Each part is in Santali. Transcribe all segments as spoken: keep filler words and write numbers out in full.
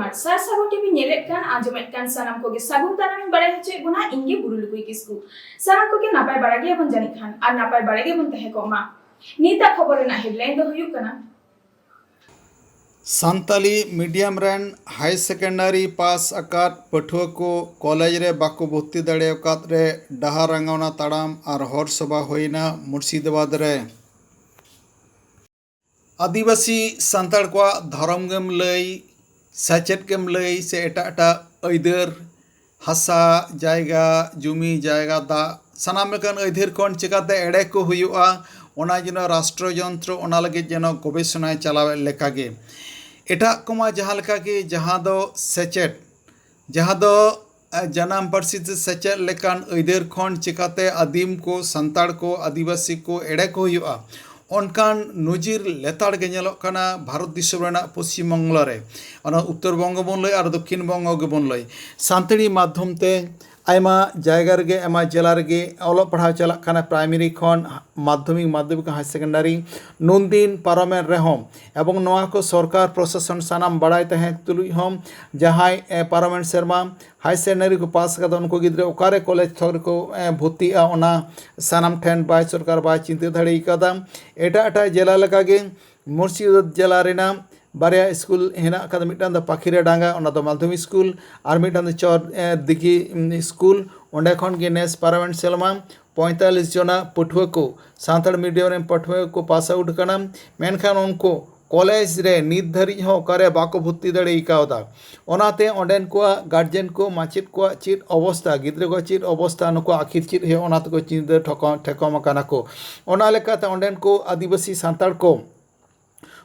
ᱟᱨ ᱥᱟᱨ ᱥᱟᱹᱜᱩᱱ ᱴᱤᱵᱷᱤ ᱧᱮᱞᱮᱫ ᱠᱟᱱ, ᱟᱸᱡᱚᱢᱮᱫ ᱠᱟᱱ ᱥᱟᱱᱟᱢ ᱠᱚᱜᱮ ᱥᱟᱹᱜᱩᱱ ᱛᱟᱨᱟᱢ ᱤᱧ ᱵᱟᱲᱟᱭ ᱦᱚᱪᱚᱭᱮᱫ ᱵᱚᱱᱟ᱾ ᱤᱧ ᱜᱮ ᱵᱩᱨᱩ ᱞᱩᱠᱩᱭ ᱠᱤᱥᱠᱩ᱾ ᱥᱟᱱᱟᱢ ᱠᱚᱜᱮ ᱱᱟᱯᱟᱭ ᱵᱟᱲᱟ ᱜᱮᱭᱟᱵᱚᱱ ᱡᱟᱹᱱᱤᱡ ᱠᱷᱟᱱ, ᱟᱨ ᱱᱟᱯᱟᱭ ᱵᱟᱲᱟ ᱜᱮᱵᱚᱱ ᱛᱟᱦᱮᱸ ᱠᱚᱜ ᱢᱟ᱾ ᱱᱤᱛᱟᱜ ᱠᱷᱚᱵᱚᱨ ᱨᱮᱱᱟᱜ headline ᱫᱚ ᱦᱩᱭᱩᱜ ᱠᱟᱱᱟ, ᱥᱟᱱᱛᱟᱞᱤ medium ᱨᱮᱱ higher secondary ᱯᱟᱥ ᱟᱠᱟᱫ ᱯᱟᱹᱴᱷᱩᱣᱟᱹ ᱠᱚ ᱠᱚᱞᱮᱡᱽ ᱨᱮ ᱵᱟᱠᱚ ᱵᱷᱚᱨᱛᱤ ᱫᱟᱲᱮᱭᱟᱠᱟᱫ ᱨᱮ ᱰᱟᱦᱟᱨ ᱨᱟᱸᱜᱟᱣᱱᱟ ᱛᱟᱲᱟᱢ ᱟᱨ ᱦᱚᱨ ᱥᱚᱵᱷᱟ ᱦᱩᱭᱱᱟ ᱢᱩᱨᱥᱤᱫᱟᱵᱟᱫᱽ ᱨᱮ᱾ ᱟᱹᱫᱤᱵᱟᱹᱥᱤ ᱥᱟᱱᱛᱟᱲ ᱠᱚᱣᱟᱜ ᱫᱷᱚᱨᱚᱢ ᱜᱮᱢ ᱞᱟᱹᱭ, ᱥᱮᱪᱮᱫ ᱜᱮᱢ ᱞᱟᱹᱭ, ᱥᱮ ᱮᱴᱟᱜ ᱮᱴᱟᱜ ᱟᱹᱭᱫᱟᱹᱨ, ᱦᱟᱥᱟ, ᱡᱟᱭᱜᱟ, ᱡᱩᱢᱤ, ᱡᱟᱭᱜᱟ, ᱫᱟᱜ, ᱥᱟᱱᱟᱢ ᱞᱮᱠᱟᱱ ᱟᱹᱭᱫᱟᱹᱨ ᱠᱷᱚᱱ ᱪᱤᱠᱟᱛᱮ ᱮᱲᱮ ᱠᱚ ᱦᱩᱭᱩᱜᱼᱟ, ᱚᱱᱟ ᱡᱮᱱᱚ ᱨᱟᱥᱴᱨᱚ ᱡᱚᱱᱛᱨᱚ, ᱚᱱᱟ ᱞᱟᱹᱜᱤᱫ ᱡᱮᱱᱚ ᱜᱚᱵᱮᱥᱚᱱᱟᱭ ᱪᱟᱞᱟᱣᱮᱫ ᱞᱮᱠᱟᱜᱮ᱾ ᱮᱴᱟᱜ ᱠᱚᱢᱟ ᱡᱟᱦᱟᱸ ᱞᱮᱠᱟᱜᱮ, ᱡᱟᱦᱟᱸ ᱫᱚ ᱥᱮᱪᱮᱫ, ᱡᱟᱦᱟᱸ ᱫᱚ, ᱮ, ᱡᱟᱱᱟᱢ ᱯᱟᱹᱨᱥᱤ ᱛᱮ ᱥᱮᱪᱮᱫ ᱞᱮᱠᱟᱱ ᱟᱹᱭᱫᱟᱹᱨ ᱠᱷᱚᱱ ᱪᱤᱠᱟᱛᱮ ᱟᱹᱫᱤᱢ ᱠᱚ, ᱥᱟᱱᱛᱟᱲ ᱠᱚ, ᱟᱹᱫᱤᱵᱟᱹᱥᱤ ᱠᱚ ᱮᱲᱮ ᱠᱚ ᱦᱩᱭᱩᱜᱼᱟ, ᱚᱱᱠᱟᱱ ᱱᱚᱡᱤᱨ ᱞᱮᱛᱟᱲ ᱜᱮ ᱧᱮᱞᱚᱜ ᱠᱟᱱᱟ ᱵᱷᱟᱨᱚᱛ ᱫᱤᱥᱚᱢ ᱨᱮᱱᱟᱜ ᱯᱚᱥᱪᱤᱢ ᱵᱚᱝᱜᱚ ᱨᱮ᱾ ᱚᱱᱟ ᱩᱛᱛᱚᱨ ᱵᱚᱝᱜᱚ ᱵᱚᱱ ᱞᱟᱹᱭ ᱟᱨ ᱫᱚᱠᱠᱷᱤᱱ ᱵᱚᱝᱜᱚ ᱜᱮᱵᱚᱱ ᱞᱟᱹᱭ, ᱥᱟᱱᱛᱟᱲᱤ ᱢᱟᱫᱽᱫᱷᱚᱢ ᱛᱮ ᱟᱭᱢᱟ ᱡᱟᱭᱜᱟ ᱨᱮᱜᱮ, ᱟᱭᱢᱟ ᱡᱮᱞᱟ ᱨᱮᱜᱮ ᱚᱞᱚᱜ ᱯᱟᱲᱦᱟᱣ ᱪᱟᱞᱟᱜ ᱠᱟᱱᱟ, ᱯᱨᱟᱭᱢᱟᱨᱤ ᱠᱷᱚᱱ ᱢᱟᱫᱽᱫᱷᱚᱢᱤᱠ, ᱢᱟᱫᱽᱫᱷᱚᱢᱤᱠ, higher secondary᱾ ᱱᱩᱱᱫᱤᱱ ᱯᱟᱨᱚᱢᱮᱱ ᱨᱮᱦᱚᱸ, ᱮᱵᱚᱝ ᱱᱚᱣᱟ ᱠᱚ ᱥᱚᱨᱠᱟᱨ ᱯᱨᱚᱥᱟᱥᱚᱱ ᱥᱟᱱᱟᱢ ᱵᱟᱲᱟᱭ ᱛᱟᱦᱮᱸ ᱛᱩᱞᱩᱡ ᱦᱚᱸ, ᱡᱟᱦᱟᱸᱭ, ᱮ, ᱯᱟᱨᱚᱢᱮᱱ ᱥᱮᱨᱢᱟ higher secondary ᱠᱚ ᱯᱟᱥ ᱟᱠᱟᱫᱟ, ᱩᱱᱠᱩ ᱜᱤᱫᱽᱨᱟᱹ ᱚᱠᱟᱨᱮ ᱠᱚᱞᱮᱡᱽ ᱛᱷᱚᱠ ᱨᱮᱠᱚ, ᱮ, ᱵᱷᱚᱨᱛᱤᱜᱼᱟ, ᱚᱱᱟ ᱥᱟᱱᱟᱢ ᱴᱷᱮᱱ ᱵᱟᱭ, ᱥᱚᱨᱠᱟᱨ ᱵᱟᱭ ᱪᱤᱱᱛᱟᱹ ᱫᱟᱲᱮ ᱠᱟᱫᱟ᱾ ᱮᱴᱟᱜ ᱮᱴᱟᱜ ᱡᱮᱞᱟ ᱞᱮᱠᱟᱜᱮ ᱢᱩᱨᱥᱤᱫᱟᱵᱟᱫᱽ ᱡᱮᱞᱟ ᱨᱮᱱᱟᱜ ᱵᱟᱨᱭᱟ ᱥᱠᱩᱞ ᱦᱮᱱᱟᱜ ᱟᱠᱟᱫᱟ, ᱢᱤᱫᱴᱟᱝ ᱫᱚ ᱯᱟᱠᱷᱤᱨᱟ ᱰᱟᱸᱜᱟ, ᱚᱱᱟ ᱫᱚ ᱢᱟᱫᱽᱫᱷᱚᱢᱤᱠ ᱥᱠᱩᱞ, ᱟᱨ ᱢᱤᱫᱴᱟᱝ ᱫᱚ ᱪᱚᱨ, ᱮ, ᱫᱤᱜᱷᱤ, ᱩᱢ, ᱥᱠᱩᱞ᱾ ᱚᱸᱰᱮ ᱠᱷᱚᱱ ᱜᱮ ᱱᱮᱥ ᱯᱟᱨᱚᱢᱮᱱ ᱥᱮᱨᱢᱟ ᱯᱚᱸᱭᱛᱟᱞᱤᱥ ᱡᱚᱱᱟ ᱯᱟᱹᱴᱷᱩᱣᱟᱹ ᱠᱚ, ᱥᱟᱱᱛᱟᱲ medium ᱨᱮᱱ ᱯᱟᱹᱴᱷᱩᱣᱟᱹ ᱠᱚ ᱯᱟᱥ ᱟᱣᱩᱴ ᱠᱟᱱᱟ, ᱢᱮᱱᱠᱷᱟᱱ ᱩᱱᱠᱩ ᱠᱚᱞᱮᱡᱽ ᱨᱮ ᱱᱤᱛ ᱫᱷᱟᱹᱨᱤᱡ ᱦᱚᱸ ᱚᱠᱟᱨᱮ ᱵᱟᱠᱚ ᱵᱷᱚᱨᱛᱤ ᱫᱟᱲᱮ ᱠᱟᱣᱫᱟ᱾ ᱚᱱᱟᱛᱮ ᱚᱸᱰᱮᱱ ᱠᱚᱣᱟᱜ ᱜᱟᱨᱡᱮᱱ ᱠᱚ, ᱢᱟᱪᱮᱫ ᱠᱚᱣᱟᱜ ᱪᱮᱫ ᱚᱵᱚᱥᱛᱟ, ᱜᱤᱫᱽᱨᱟᱹ ᱠᱚᱣᱟᱜ ᱪᱮᱫ ᱚᱵᱚᱥᱛᱟ, ᱱᱩᱠᱩ ᱟᱹᱠᱷᱤᱨ ᱪᱮᱫ ᱦᱩᱭᱩᱜᱼᱟ, ᱚᱱᱟ ᱛᱮᱠᱚ ᱪᱤᱱᱛᱟᱹ ᱴᱷᱚᱠᱚ-, ᱴᱷᱮᱠᱚᱢ ᱟᱠᱟᱱᱟ ᱠᱚ᱾ ᱚᱱᱟ ᱞᱮᱠᱟᱛᱮ ᱚᱸᱰᱮᱱ ᱠᱚ ᱟᱹᱫᱤᱵᱟᱹᱥᱤ ᱥᱟᱱᱛᱟᱲ ᱠᱚ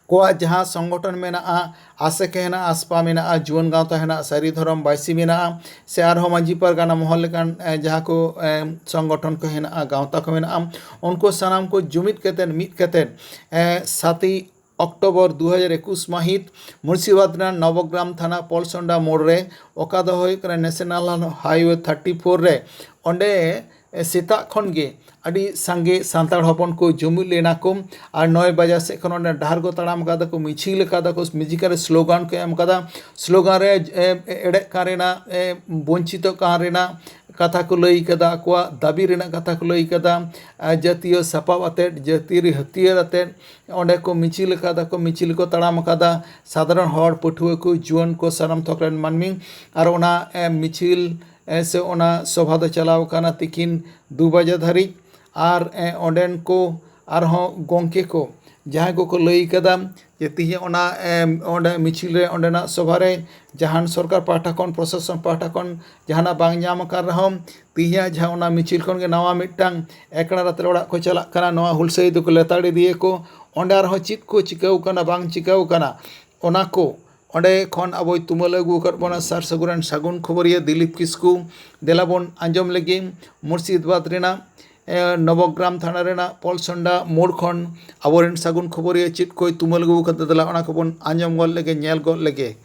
ᱠᱚᱣᱟᱜ ᱡᱟᱦᱟᱸ ᱥᱚᱝᱜᱚᱴᱷᱚᱱ ᱢᱮᱱᱟᱜᱼᱟ, ᱟᱥᱮᱠᱟ ᱦᱮᱱᱟᱜᱼᱟ, ᱟᱥᱯᱟ ᱢᱮᱱᱟᱜᱼᱟ, ᱡᱩᱣᱟᱹᱱ ᱜᱟᱶᱛᱟ ᱦᱮᱱᱟᱜᱼᱟ, ᱥᱟᱹᱨᱤ ᱫᱷᱚᱨᱚᱢ ᱵᱟᱭᱥᱤ ᱢᱮᱱᱟᱜᱼᱟ, ᱥᱮ ᱟᱨᱦᱚᱸ ᱢᱟᱹᱡᱷᱤ ᱯᱟᱨᱜᱟᱱᱟ ᱢᱚᱦᱚᱞ ᱞᱮᱠᱟᱱ, ᱮ, ᱡᱟᱦᱟᱸ ᱠᱚ, ᱮ, ᱥᱚᱝᱜᱚᱴᱷᱚᱱ ᱠᱚ ᱦᱮᱱᱟᱜᱼᱟ, ᱜᱟᱶᱛᱟ ᱠᱚ ᱢᱮᱱᱟᱜᱼᱟ, ᱩᱱᱠᱩ ᱥᱟᱱᱟᱢ ᱠᱚ ᱡᱩᱢᱤᱫ ᱠᱟᱛᱮᱫ, ᱢᱤᱫ ᱠᱟᱛᱮᱫ, ᱮ, ᱥᱟᱛᱮᱭ ᱚᱠᱴᱳᱵᱚᱨ ᱫᱩ ᱦᱟᱡᱟᱨ ᱮᱠᱩᱥ ᱢᱟᱹᱦᱤᱛ ᱢᱩᱨᱥᱤᱫᱟᱵᱟᱫᱽ ᱨᱮᱱᱟᱜ ᱱᱚᱵᱚᱜᱨᱟᱢ ᱛᱷᱟᱱᱟ ᱯᱚᱞᱥᱚᱱᱰᱟ ᱢᱳᱲ ᱨᱮ, ᱚᱠᱟ ᱫᱚ ᱦᱩᱭᱩᱜ ᱠᱟᱱᱟ National Highway thirty four ᱨᱮ, ᱚᱸᱰᱮ ᱥᱮᱛᱟᱜ ᱠᱷᱚᱱ ᱜᱮ ᱟᱹᱰᱤ ᱥᱟᱸᱜᱮ ᱥᱟᱱᱛᱟᱲ ᱦᱚᱯᱚᱱ ᱠᱚ ᱡᱩᱢᱤᱫ ᱞᱮᱱᱟ ᱠᱚ᱾ ᱟᱨ ᱱᱚᱭ ᱵᱟᱡᱟ ᱥᱮᱫ ᱠᱷᱚᱱ ᱚᱸᱰᱮ ᱰᱟᱦᱟᱨ ᱠᱚ ᱛᱟᱲᱟᱢ ᱠᱟᱫᱟ ᱠᱚ, ᱢᱤᱪᱷᱤᱞ ᱠᱟᱫᱟ ᱠᱚ, ᱢᱤᱪᱷᱤᱞ ᱨᱮ ᱥᱞᱳᱜᱟᱱ ᱠᱚ ᱮᱢ ᱠᱟᱫᱟ᱾ ᱥᱞᱳᱜᱟᱱ ᱨᱮ ᱮ, ᱮᱲᱮᱜ ᱠᱟᱱ ᱨᱮᱱᱟᱜ, ᱮ, ᱵᱚᱧᱪᱤᱛᱚᱜ ᱠᱟᱱ ᱨᱮᱱᱟᱜ ᱠᱟᱛᱷᱟ ᱠᱚ ᱞᱟᱹᱭ ᱠᱟᱫᱟ, ᱟᱠᱚᱣᱟᱜ ᱫᱟᱹᱵᱤ ᱨᱮᱱᱟᱜ ᱠᱟᱛᱷᱟ ᱠᱚ ᱞᱟᱹᱭ ᱠᱟᱫᱟ᱾ ᱟᱨ ᱡᱟᱹᱛᱤᱭᱚ ᱥᱟᱯᱟᱵ ᱟᱛᱮᱫ, ᱡᱟᱹᱛᱤᱭᱟᱹᱨᱤ ᱦᱟᱹᱛᱭᱟᱹᱨ ᱟᱛᱮᱫ ᱚᱸᱰᱮ ᱠᱚ ᱢᱤᱪᱷᱤᱞ ᱠᱟᱫᱟ ᱠᱚ, ᱢᱤᱪᱷᱤᱞ ᱠᱚ ᱛᱟᱲᱟᱢ ᱠᱟᱫᱟ᱾ ᱥᱟᱫᱷᱟᱨᱚᱱ ᱦᱚᱲ, ᱯᱟᱹᱴᱷᱩᱣᱟᱹ ᱠᱚ, ᱡᱩᱣᱟᱹᱱ ᱠᱚ, ᱥᱟᱱᱟᱢ ᱛᱷᱚᱠ ᱨᱮᱱ ᱢᱟᱹᱱᱢᱤ᱾ ᱟᱨ ᱚᱱᱟ, ᱮ, ᱢᱤᱪᱷᱤᱞ, ᱮ, ᱥᱮ ᱚᱱᱟ ᱥᱚᱵᱷᱟ ᱫᱚ ᱪᱟᱞᱟᱣ ᱠᱟᱱᱟ ᱛᱤᱠᱤᱱ ᱫᱩ ᱵᱟᱡᱮ ᱫᱷᱟᱹᱨᱤᱡ᱾ ᱟᱨ, ᱮ, ᱚᱸᱰᱮᱱ ᱠᱚ ᱟᱨᱦᱚᱸ ᱜᱚᱢᱠᱮ ᱠᱚ ᱡᱟᱦᱟᱸᱭ ᱠᱚᱠᱚ ᱞᱟᱹᱭ ᱠᱟᱫᱟ ᱡᱮ ᱛᱤᱦᱤᱧ ᱚᱱᱟ, ᱮ, ᱚᱸᱰᱮ ᱢᱤᱪᱷᱤᱞ ᱨᱮ, ᱚᱸᱰᱮᱱᱟᱜ ᱥᱚᱵᱷᱟ ᱨᱮ ᱡᱟᱦᱟᱱ ᱥᱚᱨᱠᱟᱨ ᱯᱟᱦᱴᱟ ᱠᱷᱚᱱ, ᱯᱨᱚᱥᱟᱥᱚᱱ ᱯᱟᱦᱴᱟ ᱠᱷᱚᱱ ᱡᱟᱦᱟᱱᱟᱜ ᱵᱟᱝ ᱧᱟᱢ ᱟᱠᱟᱱ ᱨᱮᱦᱚᱸ, ᱛᱤᱦᱤᱧᱟᱜ ᱡᱟᱦᱟᱸ ᱚᱱᱟ ᱢᱤᱪᱷᱤᱞ ᱠᱷᱚᱱ ᱜᱮ ᱱᱟᱣᱟ ᱢᱤᱫᱴᱟᱝ ᱮᱠᱲᱟ ᱨᱟᱛᱨᱮ ᱚᱲᱟᱜ ᱠᱚ ᱪᱟᱞᱟᱜ ᱠᱟᱱᱟ, ᱱᱚᱣᱟ ᱦᱩᱞᱥᱟᱹᱭ ᱫᱚᱠᱚ ᱞᱮᱛᱟᱲ ᱤᱫᱤᱭᱟᱠᱚ᱾ ᱚᱸᱰᱮ ᱟᱨᱦᱚᱸ ᱪᱮᱫ ᱠᱚ ᱪᱤᱠᱟᱹᱣ ᱠᱟᱱᱟ, ᱵᱟᱝ ᱪᱤᱠᱟᱹᱣ ᱠᱟᱱᱟ, ᱚᱱᱟ ᱠᱚ ᱚᱸᱰᱮ ᱠᱷᱚᱱ ᱟᱵᱚᱭ ᱛᱩᱢᱟᱹᱞ ᱟᱹᱜᱩ ᱟᱠᱟᱫ ᱵᱚᱱᱟ ᱥᱟᱨ ᱥᱟᱹᱜᱩᱱ ᱨᱮᱱ ᱥᱟᱹᱜᱩᱱ ᱠᱷᱚᱵᱚᱨᱤᱭᱟᱹ ᱫᱤᱞᱤᱯ ᱠᱤᱥᱠᱩ᱾ ᱫᱮᱞᱟ ᱵᱚᱱ ᱟᱸᱡᱚᱢ ᱞᱮᱜᱮ ᱢᱩᱨᱥᱤᱫᱟᱵᱟᱫᱽ ᱨᱮᱱᱟᱜ, ᱮ, ᱱᱚᱵᱚᱜᱨᱟᱢ ᱛᱷᱟᱱᱟ ᱨᱮᱱᱟᱜ ᱯᱚᱞᱥᱚᱱᱰᱟ ᱢᱳᱲ ᱠᱷᱚᱱ ᱟᱵᱚᱨᱮᱱ ᱥᱟᱹᱜᱩᱱ ᱠᱷᱚᱵᱚᱨᱤᱭᱟᱹ ᱪᱮᱫ ᱠᱚᱭ ᱛᱩᱢᱟᱹᱞ ᱟᱹᱜᱩ ᱟᱠᱟᱫᱟ᱾ ᱫᱮᱞᱟ ᱚᱱᱟ ᱠᱚᱵᱚᱱ ᱟᱸᱡᱚᱢ ᱜᱚᱫ ᱞᱮᱜᱮ, ᱧᱮᱞ ᱜᱚᱫ ᱞᱮᱜᱮ᱾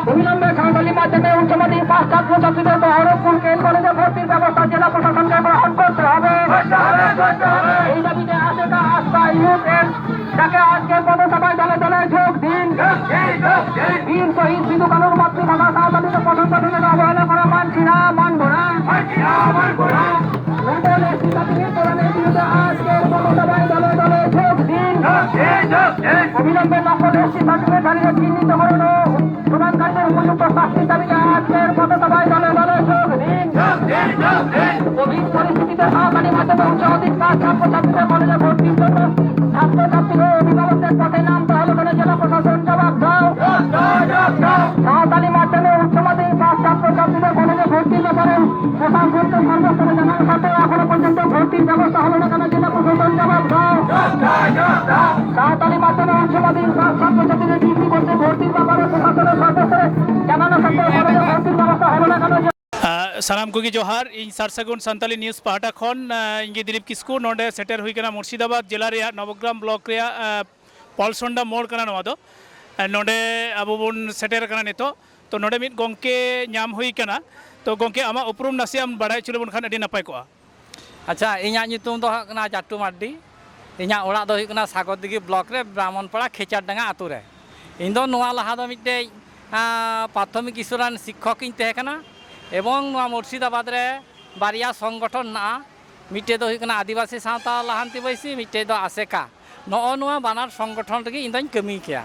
অবিলম্বে সাঁওতালি মাধ্যমে উচ্চ মাধ্যমিক পাস ছাত্রছাত্রীদের বহরমপুর কেন্দ্রে ভর্তির ব্যবস্থা জেলা প্রশাসনকে গ্রহণ করতে হবে। এই দাবিতে আজ এটা আস্থা ইউথ এন্ড তাকে আজকে পথসভায় দলে দলে যোগ দিন। বীর শহীদ সিধু কানুর মাতৃভাষা সাঁওতালিতে প্রথম প্রথমে অবহেলা করা মানছি না, মানব না। নকল এসটি সার্টিফিকেট প্রদানের বিরুদ্ধে আজকের পথসভায় দলে দলে যোগ দিন। অবিলম্বে নকল এসটি সার্টিফিকেট ধারীদের চিহ্নিতকরণ ও প্রদানকারীদের উপযুক্ত শাস্তির দাবিতে আজকের পথসভায় দলে দলে যোগ দিন। কোভিড পরিস্থিতিতে সাঁওতালি মাধ্যমে উচ্চ মাধ্যমিক পাস ছাত্রছাত্রীদের কলেজে ভর্তির জন্য ছাত্রছাত্রী ও অভিভাবকদের পথে নামতে হলো কেন? জেলা প্রশাসন জবাব দাও। সাঁওতালি মাধ্যমে উচ্চ মাধ্যমিক পাস ছাত্রছাত্রীদের কলেজে ভর্তির ব্যাপারে প্রশাসনকে সর্বস্তরে জানানো সত্ত্বেও এখনো পর্যন্ত ভর্তির ব্যবস্থা হলো না কেন? জেলা প্রশাসন জবাব দাও। সাঁওতালি মাধ্যমে উচ্চ মাধ্যমিক পাস ছাত্রছাত্রীদের ডিগ্রি কোর্সে ভর্তির ᱥᱟᱱᱟᱢ ᱠᱚᱜᱮ ᱡᱚᱦᱟᱨ᱾ ᱤᱧ ᱥᱟᱨᱥᱟᱹᱜᱩᱱ ᱥᱟᱱᱛᱟᱞᱤ ᱱᱤᱭᱩᱡᱽ ᱯᱟᱦᱴᱟ ᱠᱷᱚᱱ, ᱟᱸ, ᱤᱧ ᱜᱮ ᱫᱤᱞᱤᱯ ᱠᱤᱥᱠᱩ᱾ ᱱᱚᱰᱮ ᱥᱮᱴᱮᱨ ᱦᱩᱭ ᱠᱟᱱᱟ ᱢᱩᱨᱥᱤᱫᱟᱵᱟᱫᱽ ᱡᱮᱞᱟ ᱨᱮᱭᱟᱜ ᱱᱚᱵᱚᱜᱨᱟᱢ ᱵᱞᱚᱠ ᱨᱮᱭᱟᱜ, ᱟᱸ, ᱯᱚᱞᱥᱚᱱᱰᱟ ᱢᱳᱲ ᱠᱟᱱᱟ ᱱᱚᱣᱟ ᱫᱚ᱾ ᱟᱸ, ᱱᱚᱰᱮ ᱟᱵᱚ ᱵᱚᱱ ᱥᱮᱴᱮᱨ ᱟᱠᱟᱱᱟ ᱱᱤᱛᱚᱜ᱾ ᱛᱚ, ᱱᱚᱰᱮ ᱢᱤᱫ ᱜᱚᱢᱠᱮ ᱧᱟᱢ ᱦᱩᱭ ᱠᱟᱱᱟ᱾ ᱛᱚ, ᱜᱚᱢᱠᱮ, ᱟᱢᱟᱜ ᱩᱯᱨᱩᱢ ᱱᱟᱥᱮᱭᱟᱜ ᱮᱢ ᱵᱟᱲᱟᱭ ᱦᱚᱪᱚ ᱞᱮᱵᱚᱱ ᱠᱷᱟᱱ ᱟᱹᱰᱤ ᱱᱟᱯᱟᱭ ᱠᱚᱜᱼᱟ᱾ ᱟᱪᱪᱷᱟ, ᱤᱧᱟᱹᱜ ᱧᱩᱛᱩᱢ ᱫᱚ ᱦᱩᱭᱩᱜ ᱠᱟᱱᱟ ᱡᱟᱴᱩ ᱢᱟᱨᱰᱤ᱾ ᱤᱧᱟᱹᱜ ᱚᱲᱟᱜ ᱫᱚ ᱦᱩᱭᱩᱜ ᱠᱟᱱᱟ ᱥᱟᱜᱚᱨᱫᱤᱜᱷᱤ ᱵᱞᱚᱠ ᱨᱮ ᱵᱨᱟᱦᱢᱚᱱᱯᱟᱲᱟ ᱠᱷᱮᱪᱟᱨᱰᱟᱸᱜᱟ ᱟᱛᱳ ᱨᱮ᱾ ᱤᱧ ᱫᱚ ᱱᱚᱣᱟ ᱞᱟᱦᱟ ᱫᱚ ᱢᱤᱫᱴᱮᱡ, ᱟᱸ, ᱯᱨᱟᱛᱷᱚᱢᱤᱠ ᱥᱠᱩᱞ ᱨᱮᱱ ᱥᱤᱠᱠᱷᱚᱠ ᱤᱧ ᱛᱟᱦᱮᱸ ᱠᱟᱱᱟ ᱮᱵᱚᱝ ᱱᱚᱣᱟ ᱢᱩᱨᱥᱤᱫᱟᱵᱟᱫᱽ ᱨᱮ ᱵᱟᱨᱭᱟ ᱥᱚᱝᱜᱚᱴᱷᱚᱱ ᱢᱮᱱᱟᱜᱼᱟ᱾ ᱢᱤᱫᱴᱮᱡ ᱫᱚ ᱦᱩᱭᱩᱜ ᱠᱟᱱᱟ ᱟᱹᱫᱤᱵᱟᱹᱥᱤ ᱥᱟᱶᱛᱟ ᱞᱟᱦᱟᱱᱛᱤ ᱵᱟᱹᱭᱥᱤ, ᱢᱤᱫᱴᱮᱡ ᱫᱚ ᱟᱥᱮᱠᱟ᱾ ᱱᱚᱜᱼᱚ ᱱᱚᱣᱟ ᱵᱟᱱᱟᱨ ᱥᱚᱝᱜᱚᱴᱷᱚᱱ ᱨᱮᱜᱮ ᱤᱧ ᱫᱚᱧ ᱠᱟᱹᱢᱤ ᱠᱮᱭᱟ᱾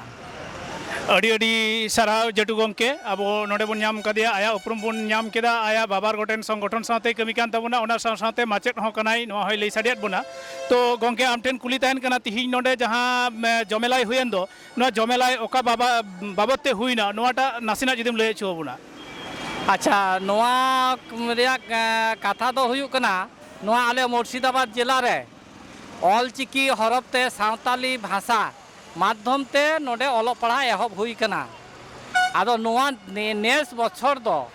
ᱟᱹᱰᱤ ᱟᱹᱰᱤ ᱥᱟᱨᱦᱟᱣ ᱡᱟᱹᱴᱩ ᱜᱚᱢᱠᱮ, ᱟᱵᱚ ᱱᱚᱰᱮ ᱵᱚᱱ ᱧᱟᱢ ᱠᱟᱫᱮᱭᱟ, ᱟᱭᱟᱜ ᱩᱯᱨᱩᱢ ᱵᱚᱱ ᱧᱟᱢ ᱠᱮᱫᱟ, ᱟᱭᱟᱜ ᱵᱟᱵᱟᱨ ᱜᱚᱴᱮᱱ ᱥᱚᱝᱜᱚᱴᱷᱚᱱ ᱥᱟᱶᱛᱮᱭ ᱠᱟᱹᱢᱤ ᱠᱟᱱ ᱛᱟᱵᱚᱱᱟ, ᱚᱱᱟ ᱥᱟᱶ ᱥᱟᱶᱛᱮ ᱢᱟᱪᱮᱫ ᱦᱚᱸ ᱠᱟᱱᱟᱭ, ᱱᱚᱣᱟ ᱦᱚᱸᱭ ᱞᱟᱹᱭ ᱥᱟᱰᱮᱭᱟᱫ ᱵᱚᱱᱟ᱾ ᱛᱚ ᱜᱚᱢᱠᱮ, ᱟᱢ ᱴᱷᱮᱱ ᱠᱩᱞᱤ ᱛᱟᱦᱮᱱ ᱠᱟᱱᱟ, ᱛᱤᱦᱤᱧ ᱱᱚᱰᱮ ᱡᱟᱦᱟᱸ, ᱮ, ᱡᱚᱢᱮᱞᱟᱭ ᱦᱩᱭᱮᱱ ᱫᱚ, ᱱᱚᱣᱟ ᱡᱚᱢᱮᱞᱟᱭ ᱚᱠᱟ ᱵᱟᱵᱟ-, ᱵᱟᱵᱚᱫ ᱛᱮ ᱦᱩᱭᱱᱟ, ᱱᱚᱣᱟᱴᱟᱜ ᱱᱟᱥᱮᱱᱟᱜ ᱡᱩᱫᱤᱢ ᱞᱟᱹᱭ ᱦᱚᱪᱚ ᱟᱵᱚᱱᱟ᱾ ᱟᱪᱪᱷᱟ, ᱱᱚᱣᱟ ᱨᱮᱭᱟᱜ, ᱮ, ᱠᱟᱛᱷᱟ ᱫᱚ ᱦᱩᱭᱩᱜ ᱠᱟᱱᱟ, ᱱᱚᱣᱟ ᱟᱞᱮ ᱢᱩᱨᱥᱤᱫᱟᱵᱟᱫᱽ ᱡᱮᱞᱟ ᱨᱮ ᱚᱞᱪᱤᱠᱤ ᱦᱚᱨᱚᱯ ᱛᱮ ᱥᱟᱶᱛᱟᱞᱤ ᱵᱷᱟᱥᱟ ᱢᱟᱫᱽᱫᱷᱚᱢ ᱛᱮ ᱱᱚᱰᱮ ᱚᱞᱚᱜ ᱯᱟᱲᱦᱟᱜ ᱮᱦᱚᱵ ᱦᱩᱭ ᱠᱟᱱᱟ᱾ ᱟᱫᱚ ᱱᱚᱣᱟ ᱱᱮ-, ᱱᱮᱥ ᱵᱚᱪᱷᱚᱨ ᱫᱚ